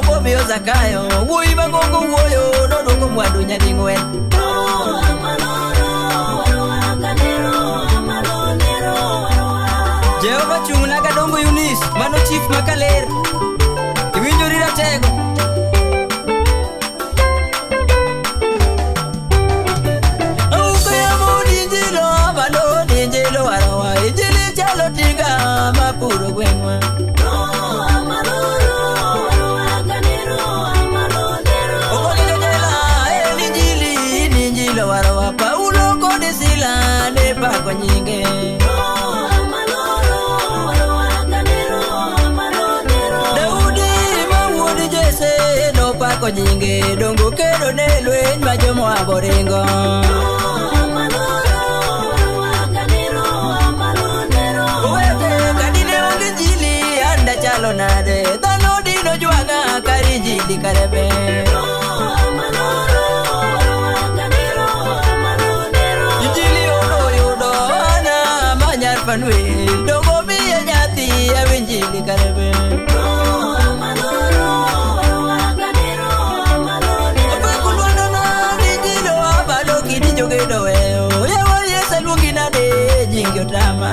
momiyo Zakayo, wuoyi mang'ongo wuoyo nodwoko mwandu nyading'wen. Jehova chung'na gadongo Eunice, mano chief makaler. Iwinjori ratego. Auko yamo ninjilo amalo ninjilo arowa, injili chalo tinga mapuro gweng'wa. Okonyo jojela en injili ninjilo arowa, Paulo kod Sila ne pako nyinge. Daudi ma wuod Jesse nopako nyinge, dongo kedo ne lweny ma jo-Moab oringo. Owete kadine onge injili an dachalo nade, dhano dino jwang'a kar injili kare ber. Injili onoyudo Ana ma nyar Fanuel, dongo miye nyathi awinjili kare ber. Obeku lwandana ninjilo amalo kidi jogedo weyo, yawa Yesu aluongi nade nyingi otama.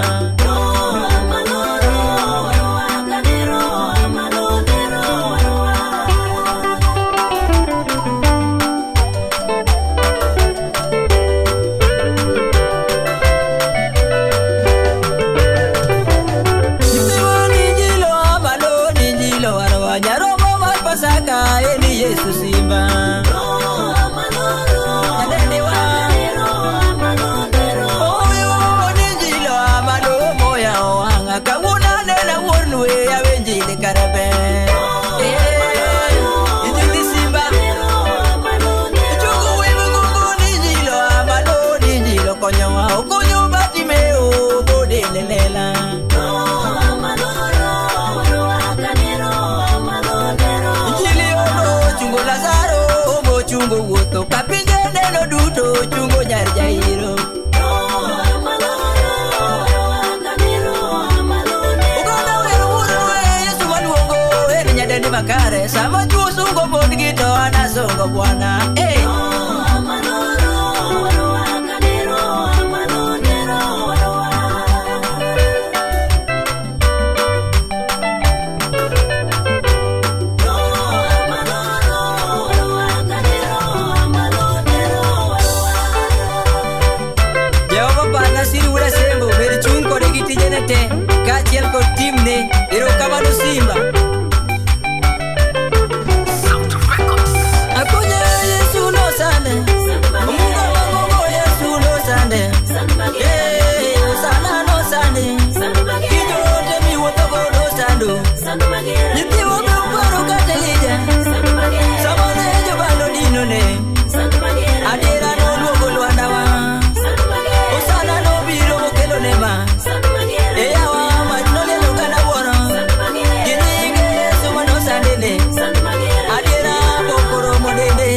Nyithiwa ninjilo amalo ninjilo arowa, nyarombo mar Pasaka en Yesu simba. Nyadendiwa. Oyo ninjilo amalo moya Sama chuo sungo mondgi to an asungo bwana. Eh. Jehova parna sir wuod Asembo ber chung' kode gi tijene te kaachiel kod timne. Erokamano Simba. Akonyo Yesu nosande. Omunga mang'ongo Yesu nosande. Eh, Hosana nosande. Gi joote miwuothogo nosando. Nyithiwa be uparo kata Elija. Sama ne jobando dinone. Adiera noluongo lwandawa. Hosana nobiro mokelo nema. E yawa mach nolielo gana wuoro. Gi nyinge Yesu manosandene. Adiera pok oromo dende.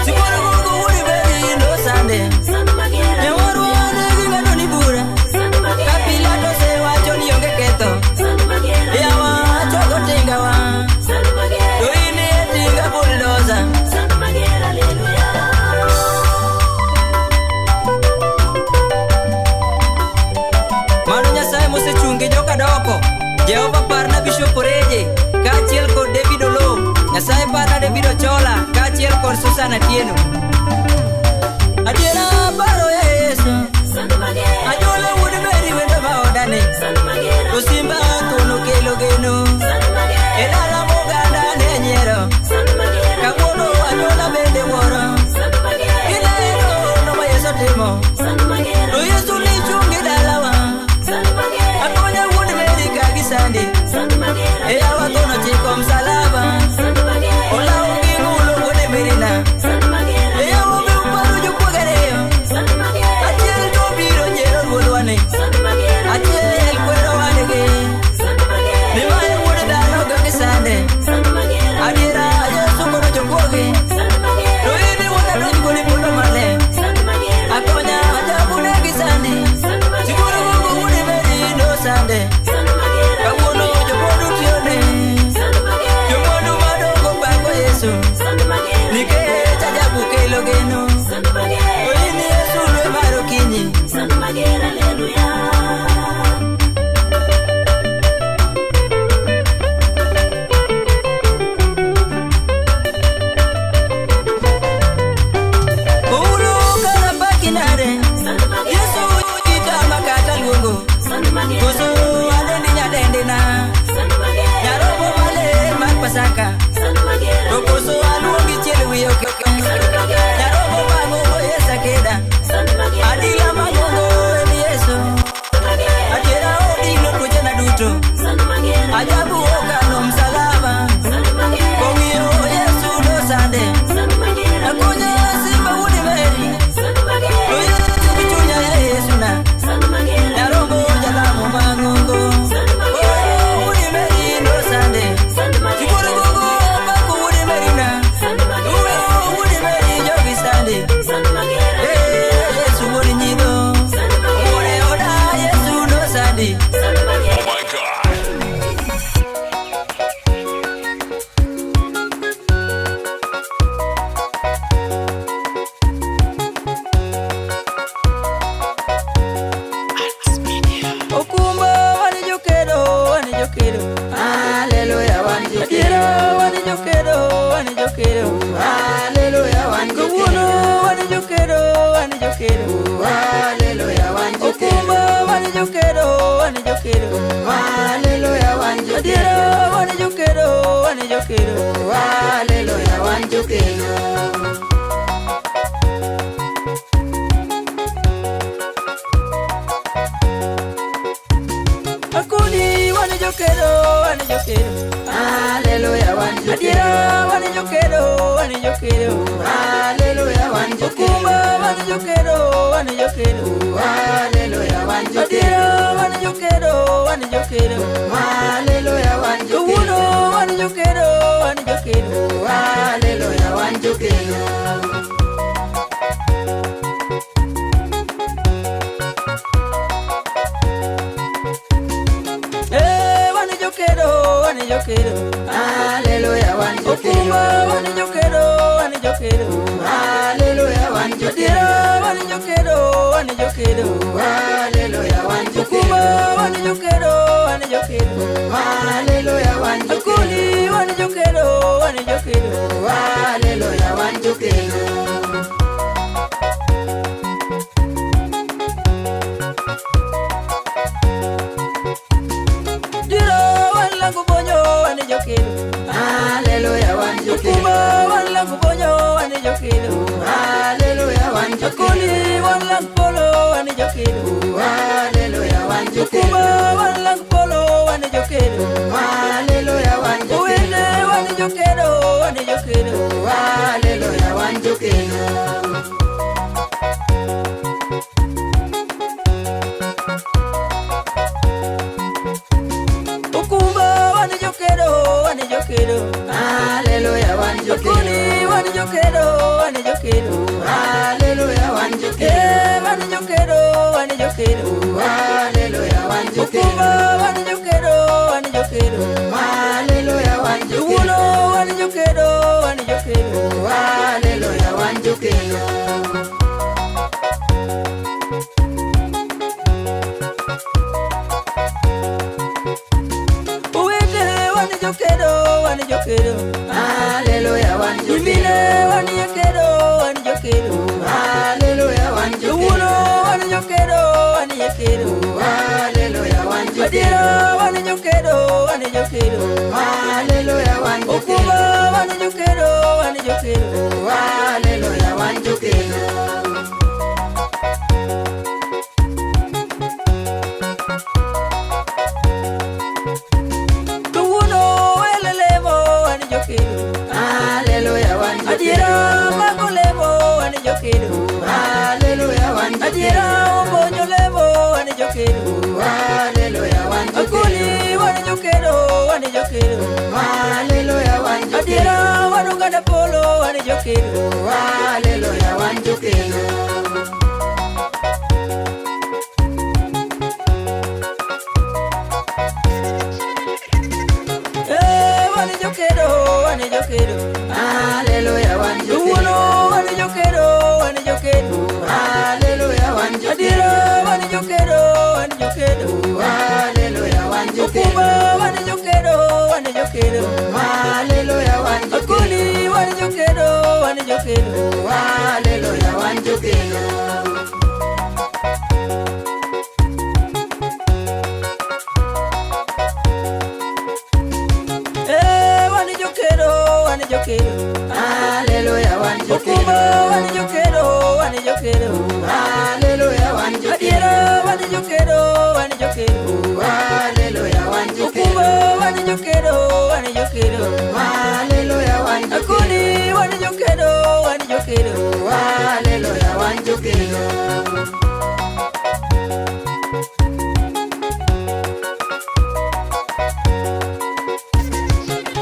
Sibuor gogo wuod Mary nosande. Nyawarwa ne ging'ado ni bura. Ka Pilato osewacho ni onge ketho. Yawa chogo tingawa. To in e tinga bulldozer. Mano Nyasaye mosechung' gi joka doko. Jehova parna Bishop Oreje kaachiel kod David Oloo. Nyasaye parna David Ochola kaachiel kod Susan Atieno. Adiera paro ya Yesu. Anyuola wuod Mary wendo ma odane. To simba thuno kelo geno. E dala moganda ne nyiero. Kawuono anyuola bende wuoro. Gineno no ma Yesu timo. To Yesu ni chung' gi dalawa. Akonya wuod Mary ka gisandi. E yawa thuno chiko msalaba. Olawo gi ng'ulo wuod Mary na. E yawa be uparo jokuoge ariyo. Achiel to biro nyiero ruodhwa ni. Achiel kwero wadgi. Ni mae wuod dhano ka gisande. Adiera Yesu kono jokuoge. To in iwuon adonj goli polo maler. Akonya ajabu ne gisandi. Sibuor gogo wuod Mary nosande. Kawuono jomwandu tiyone. Jomwandu madongo pako Yesu. Nikech ajabu kelo geno. To in Yesu lwe mar okinyi. Oulo karapaki nade. Yesu itama kata luongo. Koso adendi nyadendina. Nyarombo maler mar Pasaka. To koso aluongi chiel wiye ok. Nyarombo mang'ongo Yesu akeda. Adila mang'ongo en Yesu. Adiera odino tuochena duto. Ajabu okalo msalaba. Kong'iyo Yesu nosande. Akonya simba wuod Mary. To Yesu gi chunya ya Yesu na. Nyarombo jalamo mang'ongo. Oh, wuod Mary nosande. Sibuor gogo pako wuod Mary na. Oh, wuod Mary jogi sande. Eh, Yesu wuod nyidho. Wuod oda Yesu nosandi. Oh my God. Okumba wan jokedo, wan jokedo. Haleluya wan jokedo. Adiera wan jokedo, wan jokedo. Haleluya wan Kawuono jokedo. wan jokedo, wan jokedo. Haleluya wan jokedo. Okumba wan jokedo, wan jokedo. Haleluya wan jokedo. Adiera wan jokedo, wan jokedo. Haleluya wan jokedo. Akuni wan jokedo, wan jokedo. Haleluya wan jokedo. Adiera wan jokedo, wan jokedo. Haleluya wan jokedo. Okumba wan jokedo, wan jokedo. Haleluya wan jokedo. Adiera wan jokedo, wan jokedo. Haleluya wan jokedo. Kawuono wan jokedo, wan jokedo. Haleluya wan jokedo. Eh, wan jokedo, wan jokedo. Haleluya wan jokedo. Okumba wan jokedo, wan jokedo. Haleluya wan jokedo. Adiera wan jokedo, wan jokedo. Haleluya wan jokedo. Okumba wan jokedo, wan jokedo. Haleluya wan jokedo. Akuli wan jokedo, wan jokedo. Haleluya wan jokedo. Diro wan langu bonyo, wan jokedo. Haleluya wan jokedo. Okumba wan langu bonyo, wan jokedo. Haleluya wan jokedo. Akuli wan langu polo, wan jokedo. Haleluya wan jokedo. Okumba wan langu polo, wan jokedo. Haleluya wan jokedo. Owete wan jokedo, wan jokedo. Haleluya wan jokedo. Okumba wan jokedo, wan jokedo. Haleluya wan jokedo. Akuli wan jokedo, wan jokedo. Haleluya wan jokedo. Eh, wan jokedo, wan jokedo. Haleluya wan jokedo. Okumba wan jokedo, wan jokedo. Haleluya wan jokedo. Wuono wan jokedo, wan jokedo. Haleluya wan jokedo. Owete wan jokedo, wan jokedo. Haleluya wan jokedo. Nyimine wan jokedo, wan jokedo. Haleluya wan jokedo. Wuono wan jokedo, wan jokedo. Haleluya wan jokedo. Adiera wan jokedo, wan jokedo. Haleluya wan jokedo. Okumba wan jokedo, wan jokedo. Haleluya wan jokedo. Kawuono wele lemo wan jokedo. Haleluya wan jokedo. Adiera mago lemo wan jokedo. Haleluya wan jokedo. Adiera obonyo lemo wan jokedo. Haleluya wan jokedo. Akuli wan jokedo, wan jokedo. Haleluya wan jokedo. Adiera wan oganda polo wan jokedo. Haleluya wan jokedo. Eh, wan jokedo, wan jokedo. Haleluya wan jokedo. Kawuono wan jokedo, wan jokedo. Haleluya wan jokedo. Adiera wan jokedo, wan jokedo. Haleluya wan jokedo. Okumba wan jokedo, wan jokedo. Haleluya wan jokedo. Akuli wan jokedo, wan jokedo. Haleluya wan jokedo. Eh, wan jokedo, wan jokedo. Haleluya wan jokedo. Okumba wan jokedo, wan jokedo. Haleluya wan jokedo. Adiera wan jokedo, wan jokedo. Haleluya wan jokedo. Okumba wan jokedo, wan jokedo. Haleluya wan jokedo. Akuli wan jokedo, wan jokedo. Haleluya wan jokedo.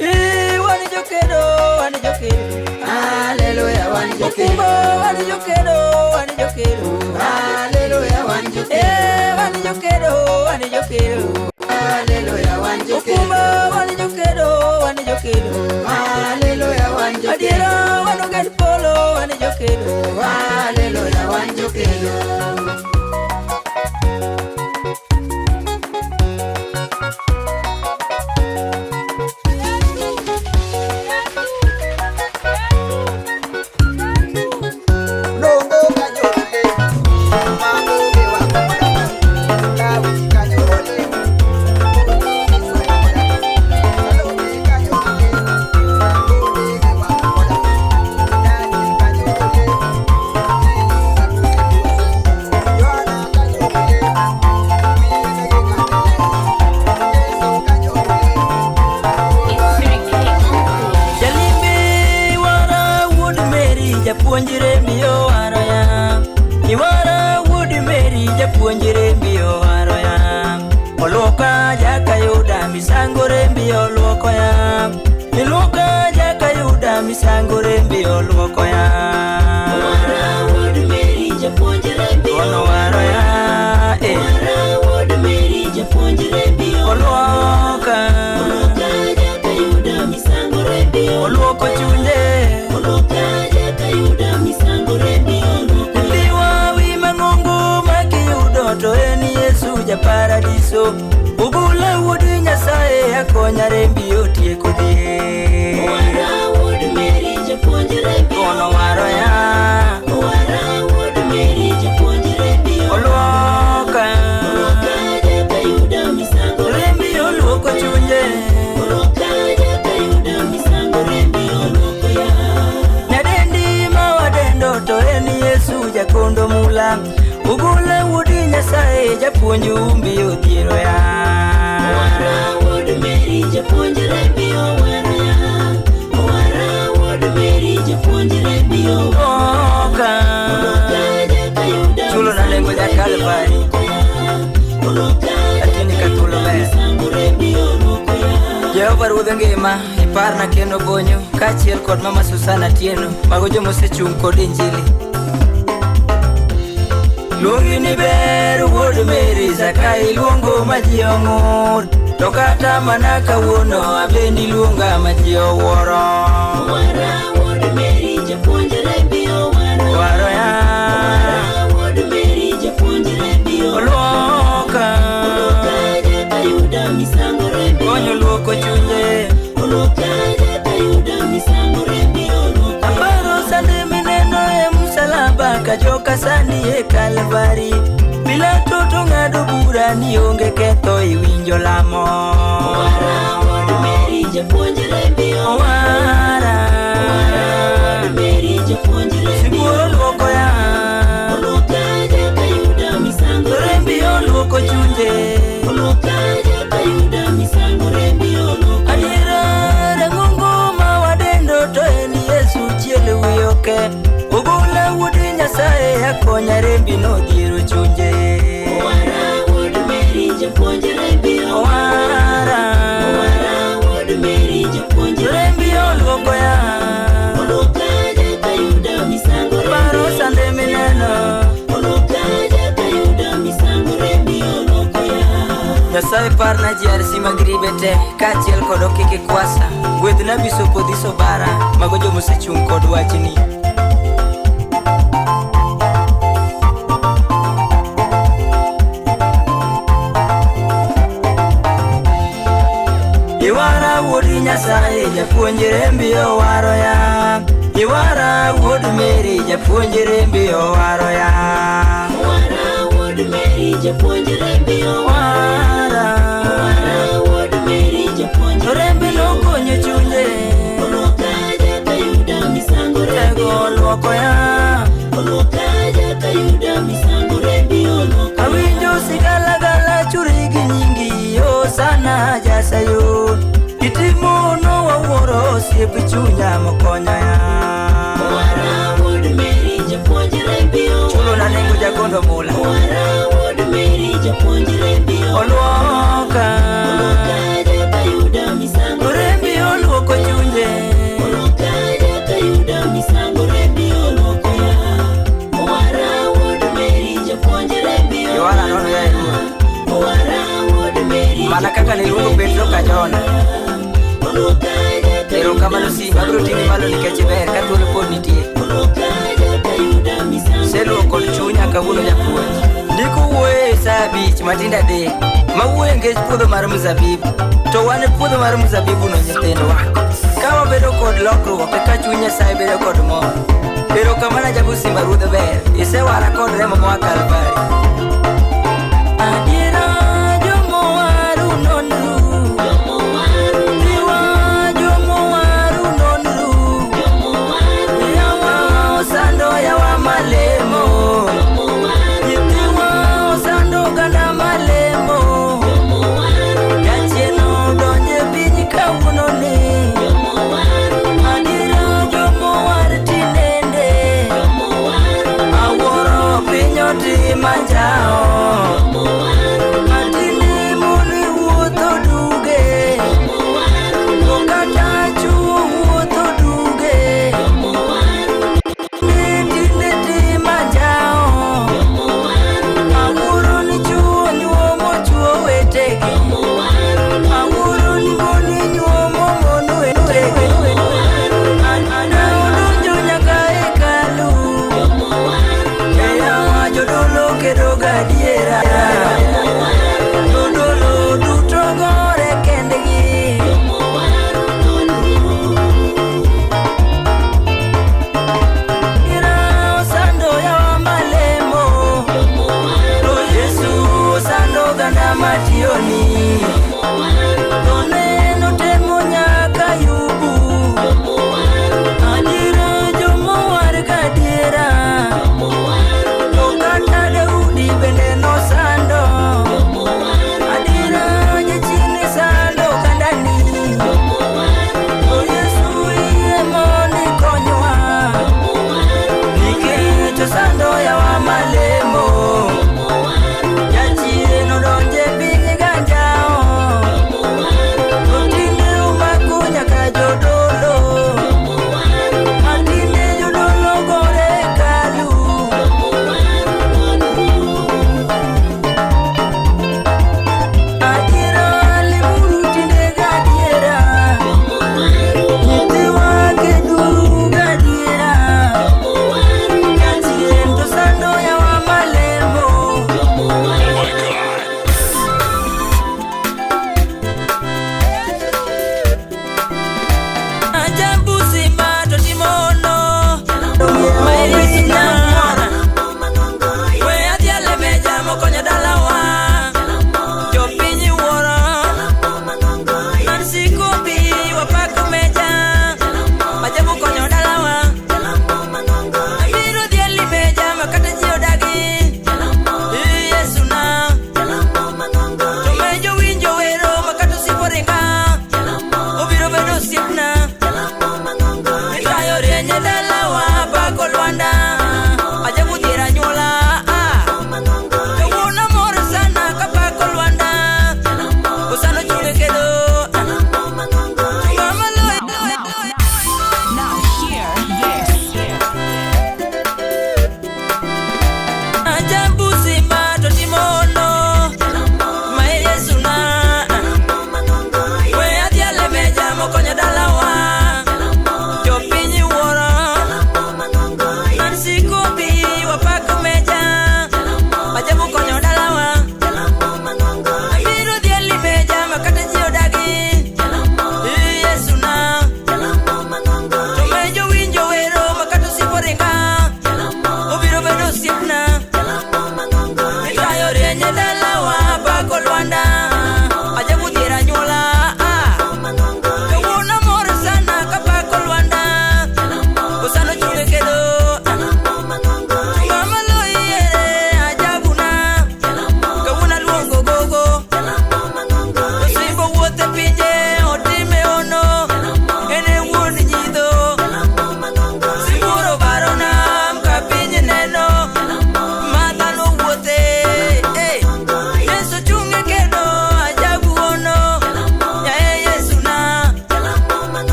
Eh, wan jokedo, wan jokedo. Haleluya wan jokedo. Okumba wan jokedo, wan jokedo. Haleluya wan jokedo. Eh, wan jokedo, wan jokedo. Haleluya wan jokedo. Okumba wan jokedo, wan jokedo. Haleluya wan jokedo. Adiera wan ogend polo, wan jokedo. Haleluya wan jokedo. Dongo kanyole, mango ge wakoda, lawi kanyole. japuonj umbi odhiero ya. Owara wuod Mary japuonj rembi owara ya. Owara wuod Mary japuonj rembi owara. Oka Oluoka jakayuda Chulo na nengo ja misango rembi Kalvari. oluoko ya. Oluoka Lakini jakayuda kathuolo ber. misango rembi oluoko ya. Jehova Ruodh ngima, iparna kendo bonyo, kaachiel kod mama Susana Tieno, mago jomosechung' kod Injili. Luongi ni ber wuod Mary, Zakayi luongo ma ji ong'ur, to kata mana kawuono abendi luonga ma ji owuoro. Owara wuod Mary japuonj rembi owara. Owaro ya. Owara wuod Mary japuonj rembi owara. Oluoka, Oluoka jakayuda misango rembi konyo luoko chunye. Oluoka jakayuda misango rembi oluoka. Aparo sande mineno e msalaba kajoka sandi e Kalvari. Pilato to ng'ado bura ni onge ketho iwinjo lamo. Owara wuod Mary japuonj rembi Owara. Owara wuod Mary japuonj rembi Sibuor oluoko ya. Oluoka jakayuda misango Rembi oluoko chunje. Oluoka jakayuda misango rembi oluoka. Adiera rang'ongo ma wadendo to en Yesu chiel wi oke. Ogola wuod Nyasaye akonya rembi nodhiero chunje. Owara wuod Mary japuonj rembi Owara. Owara wuod Mary japuonj Rembi oluoko ya. Oluoka jakayuda misango Paro rembi sande mineno. Oluoka jakayuda misango rembi oluoko ya. Nyasaye parna GRC Magribe te kaachiel kod Okiki Kwasa. Gwedhna Bishop Odhiso Bara, mago jomosechung' kod wachni. Iwara wuod Nyasaye japuonj rembi owaro ya. Iwara wuod Mary japuonj rembi owaro ya. Owara wuod Mary japuonj rembi Owara. Owara wuod Mary japuonj Rembi nokonyo chunje. Oluoka jakayuda misango rembi Tego oluoko ya. Oluoka jakayuda misango rembi oluoka. Awinjo sigalagala churi gi nyingi Hosana Jasayun. Itimo no wawuoro osiep chunya mokonya ya. Owara wuod Mary japuonj rembi Chulo na nengo jagondo mula. Owara wuod Mary japuonj rembi Oluoka. Oluoka jakayuda misango Rembi oluoko chunje. Oluoka jakayuda misango rembi oluoko ya. Owara wuod Mary japuonj rembi Yohana nono ya Ruoth. Owara wuod Mary Mana kaka niluongo Petro ka Jona. Oluoka jakayuda Erokamano Simba, abiro ting'i malo nikech iber ka thuolo pod nitie. Oluoka jakayuda misango Seluoko kod chunya kawuono japuonj. Ndiko wuoyo e saa 5 matindo 3 mawuoyo e ngech puodho mar mzabibu. To wan e puodho mar mzabibu no nyithindwa. Ka wabedo kod lokruok eka chuny Nyasaye bedo kod mor. Erokamano Jabu Simba Ruodh ber, isewara kod remo moa Kalvari. Adiera jomowaru nonru. Riwa jomowaru nonru. Yawa osando yawa malemo. Nyithiwa osando oganda malemo. Jachien odonjo e piny kawuono ni. Adiera jomowar tinende. Awuoro piny otima njao. Atinde mon wuotho duge. To kata chuo wuotho duge. Tinde tima njao. Awuoro ni chuo nyuomo chuo wetegi. Awuoro ni mon nyuomo mon wetegi. Ana odonjo nyaka e hekalu. Eyawa jodolo kedo gadiera. Jodolo duto gore kendgi. Ira osando yawa malemo. To Yesu osando oganda mationi.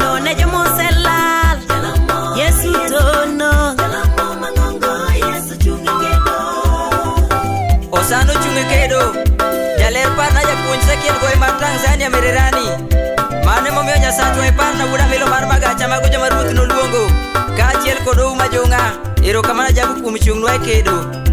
Osetho ne jomoselal. Yesu tono. Osano chung' e kedo. Jaler parna japuonj Sekiel Goy mar Tanzania Mererani. Mano emomiyo Nyasachwa iparna wuod Amilo mar Magacha mago joma ruoth noluongo. Kaachiel kod Ouma Jong'a. Erokamano Jabu kuom chung'nwa e kedo.